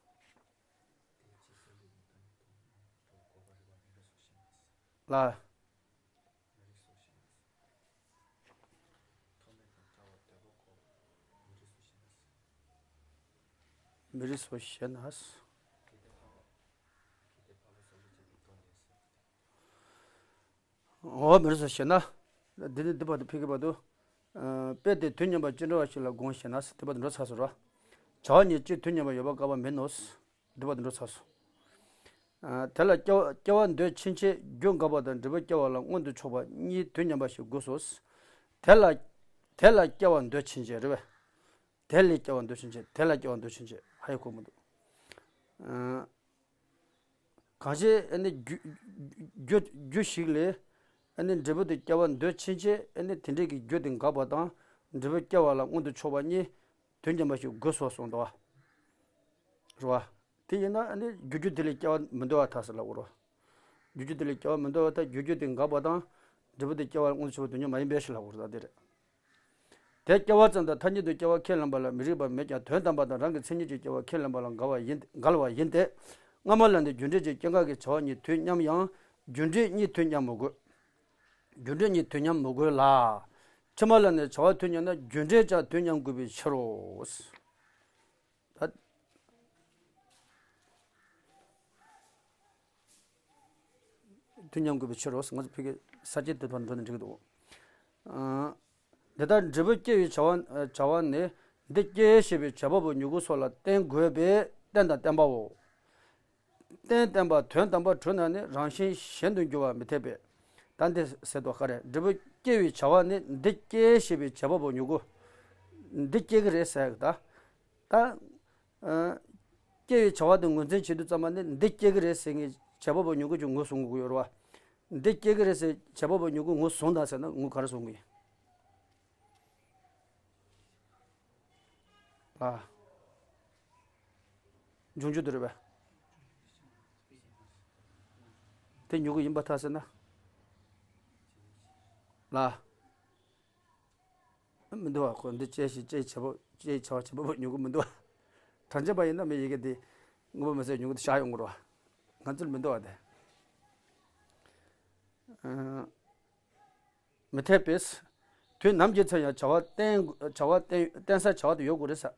ལ། མི་རིགས་སུ་ཞེ་ན། འོ་མི་རིགས་སུ་ཞེ་ན། འདི་ནི་འདི་བར་དུ་ཕེབས་ཀྱི་བར་དུ། དཔེ་དེ་དུས་མཉམ་པར་ཅི་འདྲ་བ་ཞིག་ལ་དགོངས་ཞེ་ན། འདི་བར་དུ་འགྲོ་ཚར་སོང་ར། བྱ་བ་ཉིད་ཀྱི་དུས་མཉམ་པར་ཡོད་པ་དཀའ་བ་མིན་ནོ། འདི་བར་དུ་འགྲོ་ཚར་སོང་། དེ་ལ་སྐྱེ་བ་སྐྱེ་བ་འདོད་ཕྱིན་ཆད་རྒྱུ་འགག་པ་དང་འབྲས་བུ་སྐྱེ་བ་ལ་མངོན་དུ་ཕྱོགས་པ་གཉིས་དུས་མཉམ་པ་ཞིག་དགོས་སོ། དེ་ལ་དེ་ལ་སྐྱེ་བ་འདོད་ཕྱིན་ཆད་རེད་པས། དེ་ལས་སྐྱེ་བ་འདོད་ཕྱིན་ཆད། དེ་ལ་སྐྱེ་བ་འདོད་ཕྱིན་ཆད། ཧ་ཡ་གོ་མི་འདུག་གང་ཞིག་ཨ་ནི་རྒྱུ་རྒྱུ་རྒྱུ་ཞིག་ལས་ཨ་ནི་འབྲས་བུ་དེ་སྐྱེ་བ་འདོད་ཕྱིན་ཆད་ཨ་ནི་དེ་འབྲས་ཀྱི་རྒྱུ་དེ་འགག་པ་དང་འབྲས་བུ་སྐྱེ་བ་ལ་མངོན་དུ་ཕྱོགས་པ་གཉིས་དུས་མཉམ་པ་ཞིག་དགོས་སོ་གསུངས་འདུག་བ། རེད་བ། དེ་ཡིན་ན་ཨ་ནི་རྒྱུ་རྒྱུ་དེ་ལས་སྐྱེ་བ་མི་འདོད་པར་ཐལ་ཟེར་ལབ་དགོས་རེད་བ། རྒྱུ་རྒྱུ་དེ་ལས་སྐྱེ་བ་མི་འདོད་པར་ཐལ། རྒྱུ་རྒྱུ་དེ་འགག་པ་དང་འབྲས་བུ་དེ་སྐྱེ་བ་ལ་མངོན་དུ་ཕྱོགས་པ་དུས་མཉམ་མ་ཡིན་པས་ཞེས་ལབ་དགོས་རེད་ད། དེ་རེད། དེ་སྐྱེ་བ་ཙམ་དང་ཐ་སྙད་དུ་སྐྱེ་བ་ཁས་ལེན་པ་ལ་མི་རིགས་པ་མེད་ཀྱང་དོན་དམ་པ་དང་རང་གི་མཚན་ཉིད་ཀྱི་སྐྱེ་བ་ཁས་ལེན་པ་ལ་འགལ་བ་ཡིན་འགལ་བ་ཡིན་ཏེ། སྔ་མ་ལ་ནི་རྒྱུ་འབྲས་ཀྱི་སྐྱེ་འགག་གི་བྱ་བ་གཉིས་དུས་མཉམ་ཡང་རྒྱུ་འབྲས་གཉིས་དུས་མཉམ་མི་དགོས། རྒྱུ་འབྲས་གཉིས་དུས་མཉམ་མི་དགོས་ལ། ཕྱི་མ་ལ་ནི་བྱ་བ་དུས་མཉམ་ན་རྒྱུ་འབྲས་ཀྱང་དུས་མཉམ་དགོས་པའི་ཕྱིར་རོ། ད། དུས་མཉམ་དགོས་པའི་ཕྱིར་རོ། ང་ཚོ་ཕ་གི་ས་བཅད་དེ་ཐོག་འགྲོ་ན་འགྲིག་གི་འདུག་འདི་ལྟར་འབྲས་བུ་སྐྱེ་བའི་བྱ་བ་བྱ་བ་ནི་འདི་སྐྱེ་ཞེས་པའི་བྱེད་པ་པོ་མྱུ་གུ་སོགས་ལ་བརྟེན་དགོས་པས་རྟེན་དང་བརྟེན་པའོ། རྟེན་བརྟེན་པ་དོན་དམ་པར་གྲུབ་ན་ནི་རང་བཞིན་གཞན་དུ་འགྱུར་བ་མི་འཐད་པས། ད་འདི་ཟེར་དོ་ག་རེ། འབྲས་བུ་སྐྱེ་བའི་བྱ་བ་ནི་འདི་སྐྱེ་ཞེས་པའི་བྱེད་པ་པོ་མྱུ་གུ། འདི་སྐྱེ་གི་རེད་ཟེར་གི་ད། ད། ཨ། སྐྱེ་བའི་བྱ་བ་དེ་ངོས་འཛིན་བྱེད་དུས་ཙམ་པ་ནི་འདི་སྐྱེ་གི་རེད་ཟེར་མཁན་བྱེད་པ་པོ་མྱུ་གུ་ཅིག་ངོས་བཟུང་དགོས་ཀྱི་ཡོད་རེད་བ། འདི་སྐྱེ་གི་རེད་ཟེར་བྱེད་པ་པོ་མྱུ་གུ་ངོས་བཟུང་དང་ཟེར་ན་ངོས་ག་རེ་བཟུང་གི་ཡིན། ལ། འབྱུང་འགྱུར་དུ་རེད་པས། དེ་མྱུ་གུ་ཡིན་པར་ཐལ་ཟེར་ན། ལ། མི་འདུག་བ། ཁོ་འདི་སྐྱེ་ཞེས་སྐྱེ་བྱེད་པ་སྐྱེ་བྱ་བ་བྱེད་པ་པོ་མྱུ་གུ་མི་འདུག་བ། གྲངས་ཅན་པ་ཡིན་ན་མི་ཡི་གེ་འདི་དངོས་པོ་མི་ཟད་མྱུ་གུ་དེ་བཞག་ཡོང་གི་རེད་བ། ང་ཚོར་མི་འདུག་བ་དེ། ཨ། མི་འཐད་པས། དུས་ནམ་གྱི་ཚེ་ཡང་བྱ་བ་བརྟེན་བྱ་བ་བརྟེན་བརྟེན་སའི་བྱ་བ་དེ་ཡོད་དགོས་རེད་ས།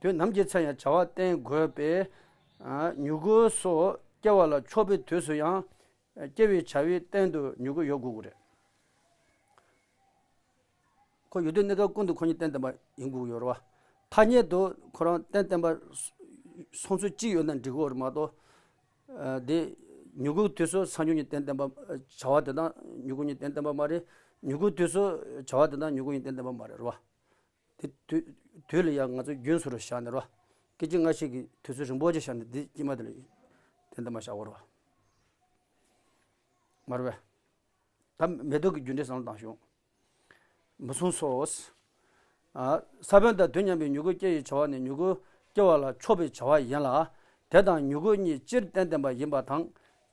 དུས་ནམ་གྱི་ཚེ་ཡང་བྱ་བ་བརྟེན་དགོས་པས། ཨ། མྱུ་གུ་སོགས་སྐྱེ་བ་ལ་ཕྱོགས་པའི་དུས་སུ་ཡང་། སྐྱེ་བའི་བྱ་བའི་རྟེན་དུ་མྱུ་གུ་ཡོད་དགོས་ཀྱི་རེད། ཁོ་ཡོད་དུས་གནས་སྐབས་ཀུན་ཏུ་ཁོ་གཉིས་རྟེན་བརྟེན་པ་ཡིན་དགོས་ཀྱི་ཡོད་རེད་བ། ཐ་སྙད་དུ་ཁོ་རང་རྟེན་བརྟེན་པ་སོང་ཚུལ་གཅིག་ཡོད་ན་འགྲིག་གི་ཡོད་རེད་མ་གཏོགས། ཨ། དེ་མྱུ་གུ་དུས་སུ་ས་མྱུག་གཉིས་རྟེན་བརྟེན་པ། བྱ་བ་དེ་དང་མྱུ་གུ་གཉིས་རྟེན་བརྟེན་པ་མ་རེད། མྱུ་གུ་དུས་སུ་བྱ་བ་དེ་དང་མྱུ་གུ་གཉིས་རྟེན་བརྟེན་པ་མ་རེད་རེད་བ། དེ་དུས་དུས་ལ་ཡང་ང་ཚོ་རྒྱུན་སོ་རུ་བཞག་ནས་རེད་བ། སྐད་ཅིག་སྔ་ཕྱི་གི་དུས་ཚོད་རིང་པོ་ཅིག་བཞག་ནས་འདི་དཀྱིལ་མ་དེ་ལ་རྟེན་བརྟེན་པ་བཞག་དགོས་རེད་བ། མ་རེད་བས། ད་མེ་ཏོག་གི་རྒྱུ་འབྲས་བསམ་བློ་བཏང་ཤོག་མི་མཚུངས་སོ། ཨ། ས་བོན་དང་དུས་མཉམ་པའི་མྱུ་གུ་སྐྱེ་ཡི་བྱ་བ་ནི་མྱུ་གུ་སྐྱེ་བ་ལ་ཕྱོགས་པའི་བྱ་བ་ཡིན་ལ། དེ་དང་མྱུ་གུ་གཉིས་སྤྱིར་རྟེན་བརྟེན་པ་ཡིན་པ་དང་།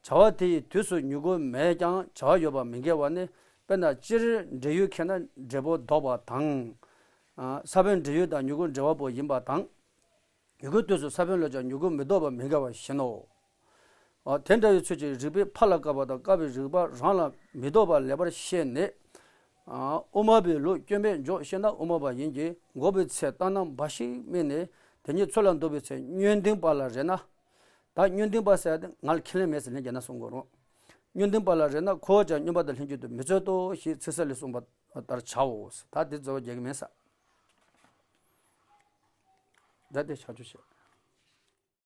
བྱ་བ་དེ་ཡི་དུས་སུ་མྱུ་གུ་མེད་ཀྱང་བྱ་བ་ཡོད་པ་མི་འགལ་བ་ནི། དཔེར་ན་སྤྱིར་འབྲས་ཡོས་ཁེགས་ན་འབྲས་བུ་ལྡོག་པ་དང་། ཨ། ས་བོན་འབྲས་ཡོས་དང་མྱུ་གུ་འབྲེལ་བ་པོ་ཡིན་པ་དང་། མྱུ་གུའི་དུས་སུ་ས་བོན་ལ་ཀྱང་མྱུ་གུ་མི་ལྡོག་པ་མི་འགལ་བ་བཞིན་ནོ། འོ། དེ་འདྲ་བའི་ཚུལ་གྱིས་རིགས་པས་ཕ་ལ་བཀག་པ་དང་བཀག་པའི་རིགས་པ་རང་ལ་མི་ལྡོག་པ་ལེགས་པར་ཤེས་ནས། ཨ། དབུ་མ་པའི་ལུགས་སྐྱོན་མེད་འཇོག་ཤེས་ན་དབུ་མ་པ་ཡིན་གྱི། འགོག་པའི་ཚེ་ལྟར་སྣང་འབའ་ཞིག་དམིགས་ནས་དེ་ཉིད་ཚུལ་ལ་འདོགས་པའི་ཚེ་སྔོན་འདིང་པ་ལ་རེ་ན། ད་སྔོན་འདིང་པ་ཟེར་ཡ་དེ་ང་ལ་ཁས་ལེན་མེད་ཟེར་ལན་རྒྱག་ན་གསུང་དགོས་རུང་། སྔོན་འདིང་པ་ལ་རེ་ན་ཁོ་བོ་ཀྱང་སྔོན་པ་དང་ལྷན་ཅིག་ཏུ་མི་རྩོད་དོ་ཞེས་ཚིག་གསལ་ལས་གསུངས་པ་ལྟར་བྱའོ། ད་དེ་རྩོད་པ་རྒྱག་གི་མེད་ས། ད་དེ་ཆ་འཇོག་བྱེད།